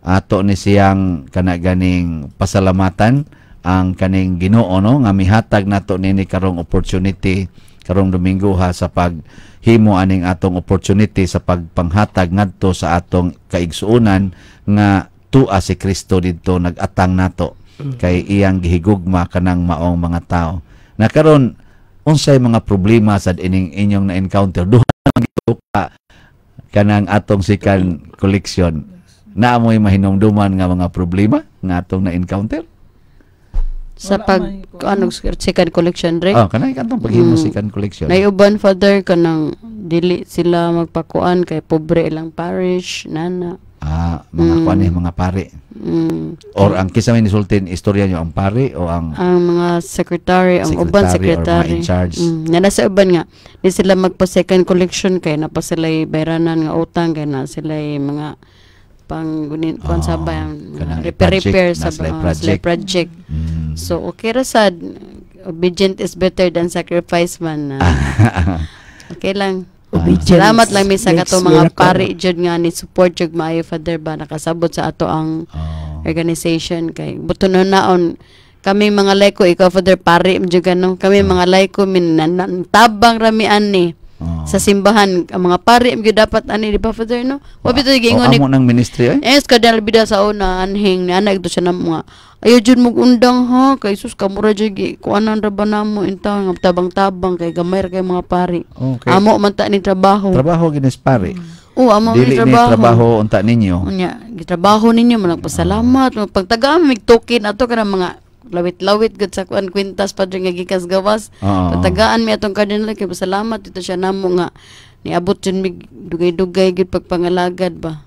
ato ni siyang kana ganing pasalamatan ang kaning Ginoo, no, nga mihatag nato nini karong opportunity. Karong Domingo ha, sa paghimo aning atong opportunity sa pagpanghatag ngadto sa atong kaigsuonan nga tua si Kristo didto nag-atang nato kay iyang gihigugma kanang maong mga tao. Na karon, unsay mga problema sad ining inyong na-encounter? Duha man ka kanang atong second collection. Naa mo'y mahinumduman nga mga problema nga atong na-encounter? Sa Wala pag may kuan. Ano, second collection re. Oh, kanang atong paghimo second collection. Naiuban, Father, kanang dili sila magpakuan kay pobre ilang parish nana. Ah, mga kuan eh, mga pare. Or ang kinsa may nisultin istorya nyo, ang pare o ang Ang mga secretary, ang uban secretary or mga secretary. in charge. Nga nasa uban nga di sila magpa second collection kay na pa sila bayranan nga utang, kay na sila mga pang gunin kuan sa Oh, ba ang kanang repair project, repair na sa sila'y sila project. Project. So okay ra sad, obedient is better than sacrifice man na. Okay lang. Obedience Salamat lang mi sa makes kato mga miracle. pari jud nga ni support jud maayo, Father ba, nakasabot sa ato ang organization kay buto na naon kami mga layko. Ikaw, Father, pari jud ano, kami mga layko min tabang rami ani sa simbahan. Ang mga pari gyud dapat ani, di ba, Father, no? Wa bitaw giingon Oh, ni amo ng ministry eh. Eh, Cardinal Bida sa una anhing ni anak ito siya na mga ayaw jud mo undang ha kay sus kamura jud gi kuanan ra ba namo intaw nga tabang-tabang kay gamay ra kay mga pari. Amo man ta ni trabaho. Trabaho ginis pare. Oo, amo Dili ni ni trabaho. trabaho unta ninyo. Unya, gitrabaho ninyo, managpasalamat, pagtagaan mig token ato kanang mga lawit-lawit gud sa kuan kwintas, Padre, nga gikas gawas. Pagtagaan mi atong cardinal kay pasalamat dito siya namo nga niabot jud mig dugay-dugay gud pagpangalagad ba.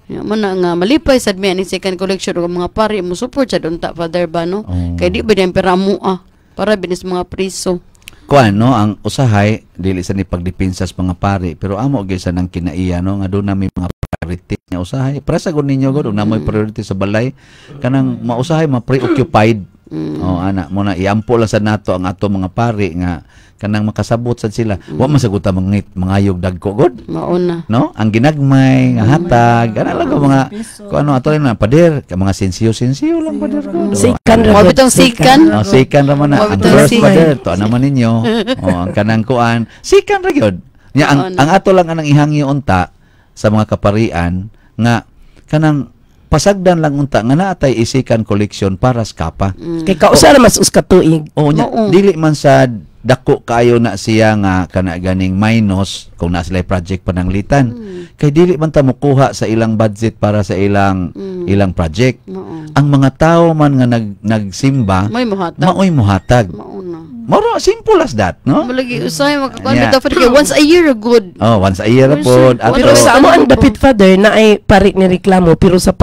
Ya man na nga malipay sad mi ani second collection ug ang mga pari mo support sad unta, Father ba, no? Oo. Kay di ba din pera mo ah para binis mga priso. Kuan no, ang usahay dili sa ni pagdepensa sa mga pari, pero amo gyud sa nang kinaiya no nga doon na may mga priority nga usahay. Para sa gud ninyo gud na mo'y priority sa balay kanang mausahay ma preoccupied. Oh, ana mo na iampo lang sa nato ang ato mga pari nga kanang makasabot sad sila. Wa man saguta mangit mangayog dagko god. Mao na. No? Ang ginagmay nga hatag, ana lang ko mga Piso. kung ano ato rin na pader, ka mga sensiyo-sensiyo lang, pader ko. Sikan ra Mao gud, bitong sikan. Oh, sikan ra man na. Mao Ang bitong first sikan. pader, to naman ninyo. Oh, ang kanang kuan, sikan ra gyud. Nya ang, Oo na. ang ato lang anang ihangyo unta sa mga kaparian nga kanang pasagdan lang unta nga naatay isikan collection para sa kapa. Kay kausa ra mas us ka tuig. Oo, nya, Oo. dili man sa dako kaayo na siya nga kana ganing minus kung na sila project pananglitan. Kay dili man ta mokuha sa ilang budget para sa ilang ilang project. Mao. Ang mga tao man nga nagsimba, May muhatag. maoy muhatag. Mao na. Moro simple as that, no? Malagi usahay makakuan bitaw, Father, kay once a year good. Oh, once a year Once pod. a- Ato. Pero sa amo ang dapit, Father, na ay pari ni reklamo, pero sa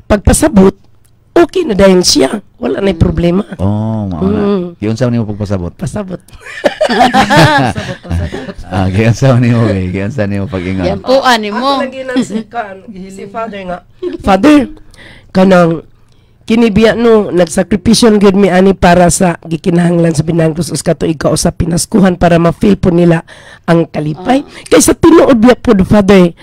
pagpasabot okay na dayon siya. Wala na problema. Oh, mao na. Giunsa man nimo pagpasabot? Pasabot. Pasabot, pasabot. Ah, giunsa man nimo kay giunsa nimo pag-ingon. Yan po ani mo. Ako lagi nang si, kan, si Father nga. Father, kanang kinibiya no nagsakripisyon gyud mi ani para sa gikinahanglan sa Binangkos us katuig ka sa pinaskuhan para ma-feel po nila ang kalipay. Kay sa tinuod biya pod, Father,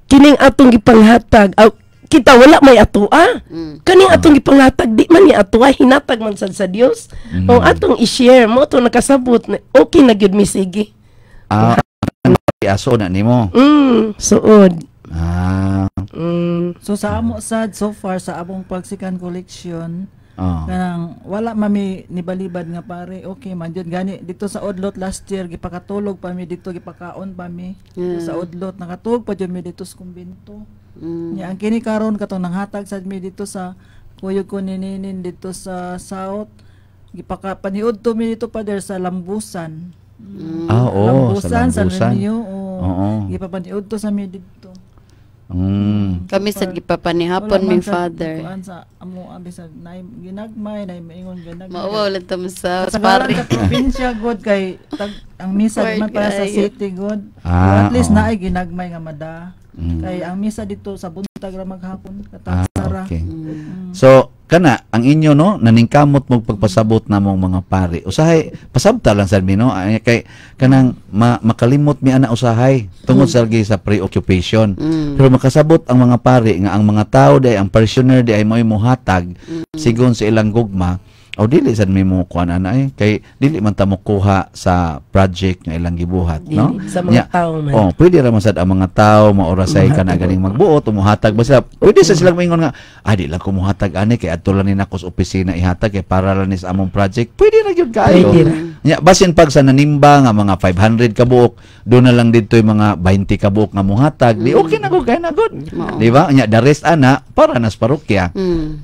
kining atong gipanghatag aw, kita wala may atoa. Kaning atong gipanghatag di man ni atoa, hinatag man sad sa Dios. O atong i-share mo to nakasabot na okay na gyud mi sige. Ah, aso na nimo. Suod. So sa amo sad so far sa among pagsikan collection, kanang wala mami nibalibad nga pare, okay man jud gani dito sa Odlot. Last year gipakatulog pa mi dito, gipakaon pa mi dito sa Odlot, nakatulog pa jud mi dito sa kumbento. Nya ang kini karon katong nanghatag sad mi dito sa kuyog ko ni Ninin dito sa South, gipaka paniudto mi dito, Father, sa Lambusan. Ah, oo, sa Lambusan, sa Lambusan. Renew, oo. Gipapaniudto sa mi dito. Kami sad gipapanihapon Wala man mi, sa Father. kuan sa amo abi sa nay ginagmay nay maingon ginagmay. Mauwaw lang ta mo sa Sa pare. sa probinsya god kay tag, ang misa Lord, di man para sa kaayo. city god. At least naay ginagmay nga mada. Kay ang misa dito sa buntag ra maghapon katagsara. Okay. So, kana ang inyo no naningkamot mo pagpasabot namong mga pari. Usahay pasabta lang sad mi no. Ay, kay kanang makalimot mi ana usahay tungod sa lagi sa preoccupation. Pero makasabot ang mga pari nga ang mga tao day ang parishioner day mo'y muhatag sigon sa ilang gugma. O dili sad mi mo kuan ana eh kay dili man ta mo kuha sa project nga ilang gibuhat, no? Dili, sa mga tao man. Oh, pwede ra man sad ang mga tao maorasay kana ganing magbuot o muhatag ba sila. Pwede sa silang moingon nga, ah, di lang ko muhatag ani kay adto lang ni nako sa opisina ihatag kay para lang ni sa among project. Pwede ra gyud kaayo. Pwede ra. Nya basin pag sa nanimba nga mga 500 ka buok, do na lang dito yung mga 20 ka buok nga muhatag. Di okay na gud kay na gud. Mao. Di ba? Nya the rest ana para nas parokya.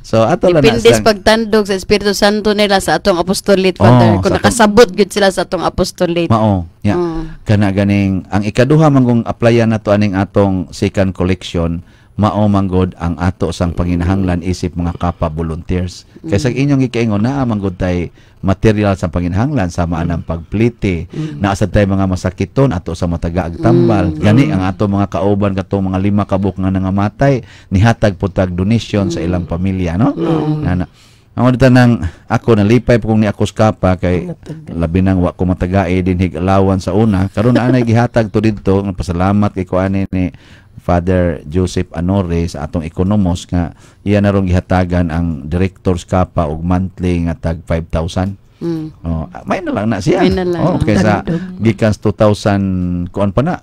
So ato lang na Depende sa pagtandog sa Espiritu Santo nila sa atong apostolate, Oh, Father. Kung sa atong- nakasabot gyud sila sa atong apostolate. Mao. Nya. Kana ganing ang ikaduha manggong applyan nato aning atong second collection, mao manggod ang ato sang panginahanglan isip mga kapa volunteers. Kay sa inyong gikaingon naa manggod tay material sa panginahanglan sama anang pagplite. Naa sad tay mga masakiton ato sa mataga ag tambal. Gani ang ato mga kauban katong mga 5 ka buok nga nangamatay nihatag pud tag donation sa ilang pamilya, no? Nana. Ang dito nang ako nalipay po kung ni ako sa kapa kay labi nang wa ko matagae dinhig alawan sa una karon na anay gihatag to didto. Pasalamat kay ko ani ni Father Joseph Anore sa atong ekonomos nga iya na rong gihatagan ang directors kapa og monthly nga tag 5,000. Oh, may na lang na siya. May na lang. Oh, kaysa gikan 2000 kuan pa na.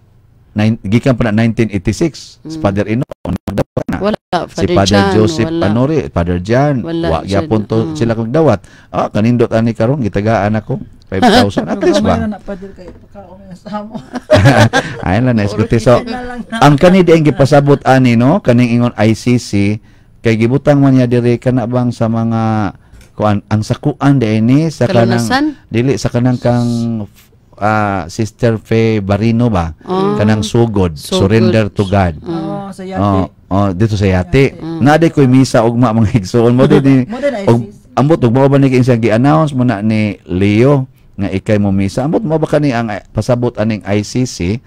Gikan pa na 1986 si Father Ino nagdawat na. Wala, Si Father Father John, Joseph wala. Anore, Father John, Wala wa gyapon to sila kog dawat. Ah, kanindot ani karon gitagaan ako 5,000 at least ba. Gamay na na, Father, kay pagkaon nga sa amo. Ay lang na isguti. So, Na lang na. ang kani di ang gipasabot ani no, kaning ingon ICC kay gibutang man niya diri kana bang sa mga kuan ang sakuan di ni sa kanang Kalunasan? dili sa kanang kang Sister Fe Barino ba? Oh. Kanang sugod, Sugod. surrender to God. Oo, sa yate. Oh, oh, dito sa yate. Naa ko'y misa ugma mga igsuon mo din. Mo din Og ICC. ambot ug mao ba ni kay siya gi-announce mo na ni Leo nga ikay mo misa. Ambot mo ba kani ang pasabot aning ICC?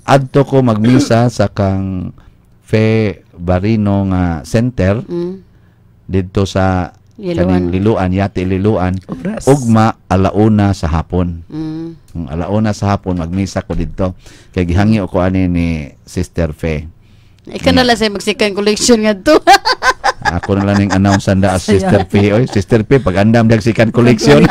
Adto ko magmisa sa kang Fe Barino nga center didto sa Liloan. kaning Liloan, yate Liloan. Oras. Ugma alauna sa hapon. Ang alauna sa hapon magmisa ko didto. Kay gihangyo ko ani ni Sister Fe. Ikaw na lang sa magsikan collection nga to. Ako na lang ning announce anda as Sister P. Oy, Sister P, pag andam dag sikan collection.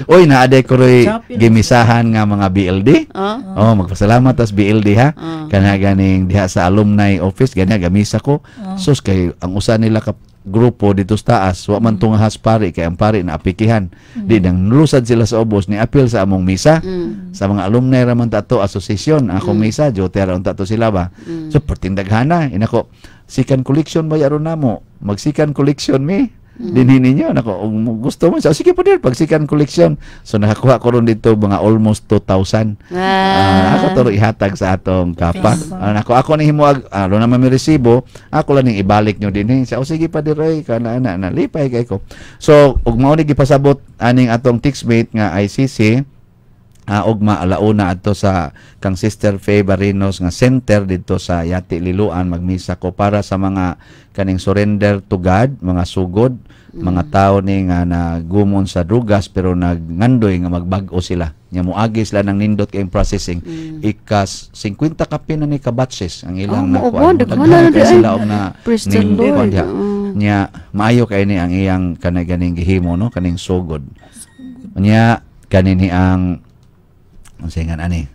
Oy, naaday ko roy Shopee na gimisahan nga mga BLD. Oh. Oh, magpasalamat tas BLD ha. Kana ganing diha sa alumni office gani gamisa ko. Sus kay ang usa nila ka grupo dito sa taas, wa man tungahas pari kay ang pari na apikihan. Di nang lusad sila sa ubos ni apil sa among misa. Sa mga alumni ra man ta to association ang akong misa jote ra unta to sila ba. So pertindaghana inako sikan collection ba yaro namo. Magsikan collection mi. Dinhi ninyo nako ug gusto mo siya sige pa dir pag sikan collection. So nakakuha ko ron dito mga almost 2,000. Ako to ihatag sa atong kapa. Nako ako ni himuag alo naman mi resibo, ako lang ning ibalik nyo dinhi. Siya, o sige pa dir oy kana ana na lipay kay ko. So ug mao ni gipasabot aning atong textmate nga ICC ugma alauna adto sa kang Sister Faye Barinos nga center didto sa Yati Liloan magmisa ko para sa mga kaning surrender to God, mga sugod, mga tao ni nga nagumon sa drugas pero nagngandoy nga magbag-o sila. Nya moagi sila ng nindot kayong processing. Ikas 50 kapin na ni ka batches ang ilang Oh, nakuan. mao, daghan Daghan na kay di ay. sila og na Praise the ning- Lord. kuan diha. Nya maayo kay ni ang iyang kanay ganing gihimo no kaning sugod. Nya kanini ang unsa nga ani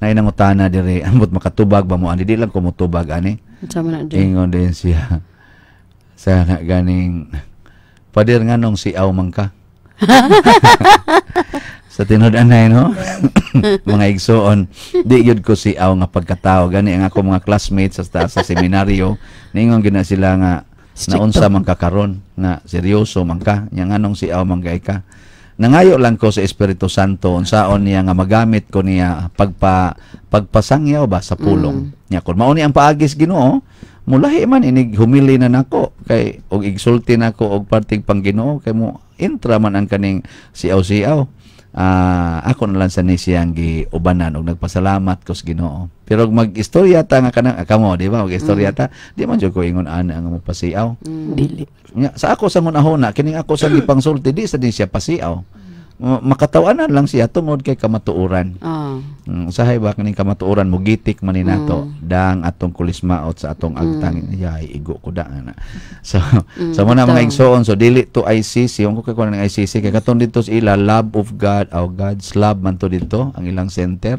nainangutana diri ambot makatubag ba mo ani di lang ko motubag ani. Unsa man na di? Ingon din siya sa na ganing pader nganong siaw man ka. Sa tinud anay no mga igsoon di gyud ko siaw nga pagkatao gani ang ako mga classmates sa seminaryo niingon gyud na sila nga naunsa man ka karon nga seryoso man ka nya nganong siaw man kay ka. Nangayo lang ko sa Espiritu Santo unsaon niya nga magamit ko niya pagpasangyaw ba sa pulong. Nya kun mao ni ang paagis Ginoo, mulahi man inig humili na nako kay og igsulti nako og parting pang Ginoo kay mo intra man ang kaning siaw-siaw. Ako na lang sa ni siyang giubanan og nagpasalamat ko sa Ginoo. Pero og mag-istorya ta nga kanang kamo, di ba? Mag-istorya ta, di man jud ko ingon ana nga mopasiaw. Dili. Nya, sa ako sa hunahuna kining ako sa gipangsulti di sa din siya pasiaw. Makatawanan lang siya tungod kay kamatuoran. Usahay ba kaning kamatuoran mugitik man ni nato dang atong kulismaot sa atong agtang, yay, igo ko da ana. So so mo na, mga igsoon, so dili to ICC yung ko kay kuan ng ICC kay katong dito sa ila, Love of God o God's Love man to dito ang ilang center.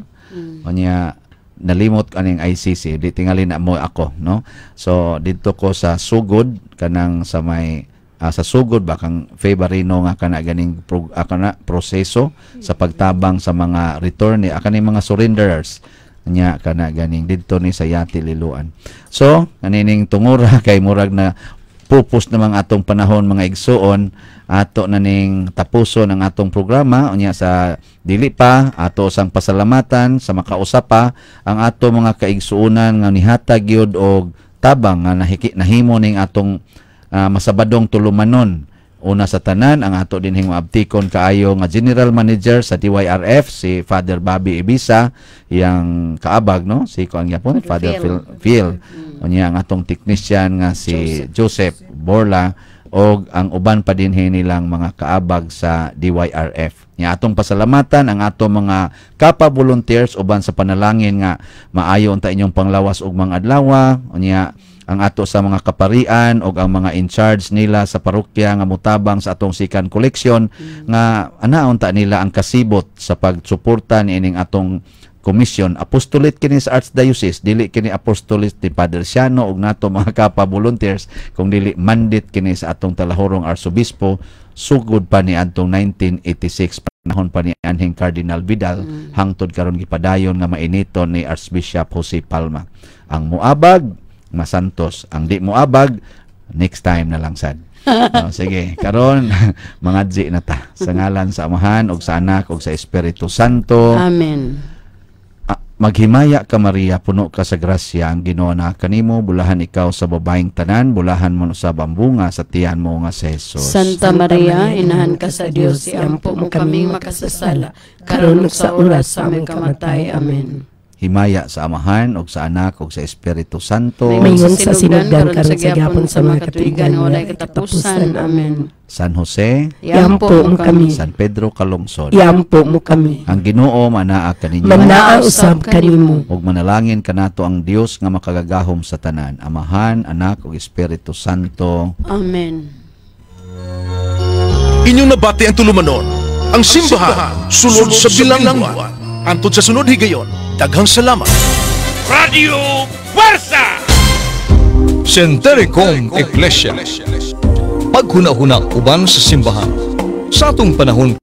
Unya nalimot ko aning ICC, di tingali na mo ako, no? So didto ko sa sugod kanang sa may sa sugod ba kang Febarino nga kana ganing kana proseso sa pagtabang sa mga returnee, kaning mga surrenderers nya kana ganing didto ni sa Yati Liloan. So kanining tungura kay murag na pupos namang atong panahon, mga igsuon, ato na ning tapuson ang atong programa. Unya sa dili pa, ato sang pasalamatan sa makausap pa ang ato mga kaigsuonan nga nihatag gyud og tabang nga nahimo ning atong masabadong tulumanon. Una sa tanan, ang ato dinhing maabtikon kaayo nga General Manager sa DYRF, si Father Bobby Ibisa, iyang kaabag, no, si kuan gyapon, Father Phil, Phil. Unya ang atong technician nga si Joseph Borla og ang uban pa dinhi nilang mga kaabag sa DYRF. Nya atong pasalamatan ang ato mga kapa volunteers uban sa panalangin nga maayo unta inyong panglawas ug mga adlaw. Unya ang ato sa mga kaparian og ang mga in charge nila sa parokya nga mutabang sa atong second collection nga anaon ta nila ang kasibot sa pagsuporta niining atong commission. Apostolate kini sa Archdiocese, dili kini apostolate ni Padre Siano ug nato mga kapa volunteers, kung dili mandate kini sa atong talahorong arsobispo sugod pa ni adtong 1986, panahon pa ni anhing Cardinal Vidal, hangtod karon gipadayon nga mainiton ni Archbishop Jose Palma. Ang muabag masantos, ang di moabag next time na lang sad, no? Sige, karon mga na ta sa ngalan sa Amahan ug sa Anak ug sa Espiritu Santo. Amen. Ah, maghimaya ka, Maria, puno ka sa grasya, ang Ginoo na kanimo, bulahan ikaw sa babaeng tanan, bulahan man usab ang bunga sa tiyan mo nga si Jesus. Santa Maria, inahan ka sa Dios, iampo mo kaming makasasala, karon ug sa oras sa aming kamatay. Amen. Himaya sa Amahan ug sa Anak ug sa Espiritu Santo. Maingon sa sinugdan, karon sa gyapon sa mga katuigan, walay katapusan. Amen. San Jose, Iampo mo kami. San Pedro Calungsod. Iampo mo kami. Ang Ginoo manaa kaninyo. Manaa usab kanimo. Ug manalangin kanato ang Dios nga makagagahom sa tanan, Amahan, Anak ug Espiritu Santo. Amen. Inyong nabati ang tulumanon, ang simbahan, sulod sa bilangguan. Hangtod sa sunod higayon, daghang salamat. Radio Fuerza! Sentericom Ecclesia. Paghuna-huna uban sa simbahan. Sa atong panahon.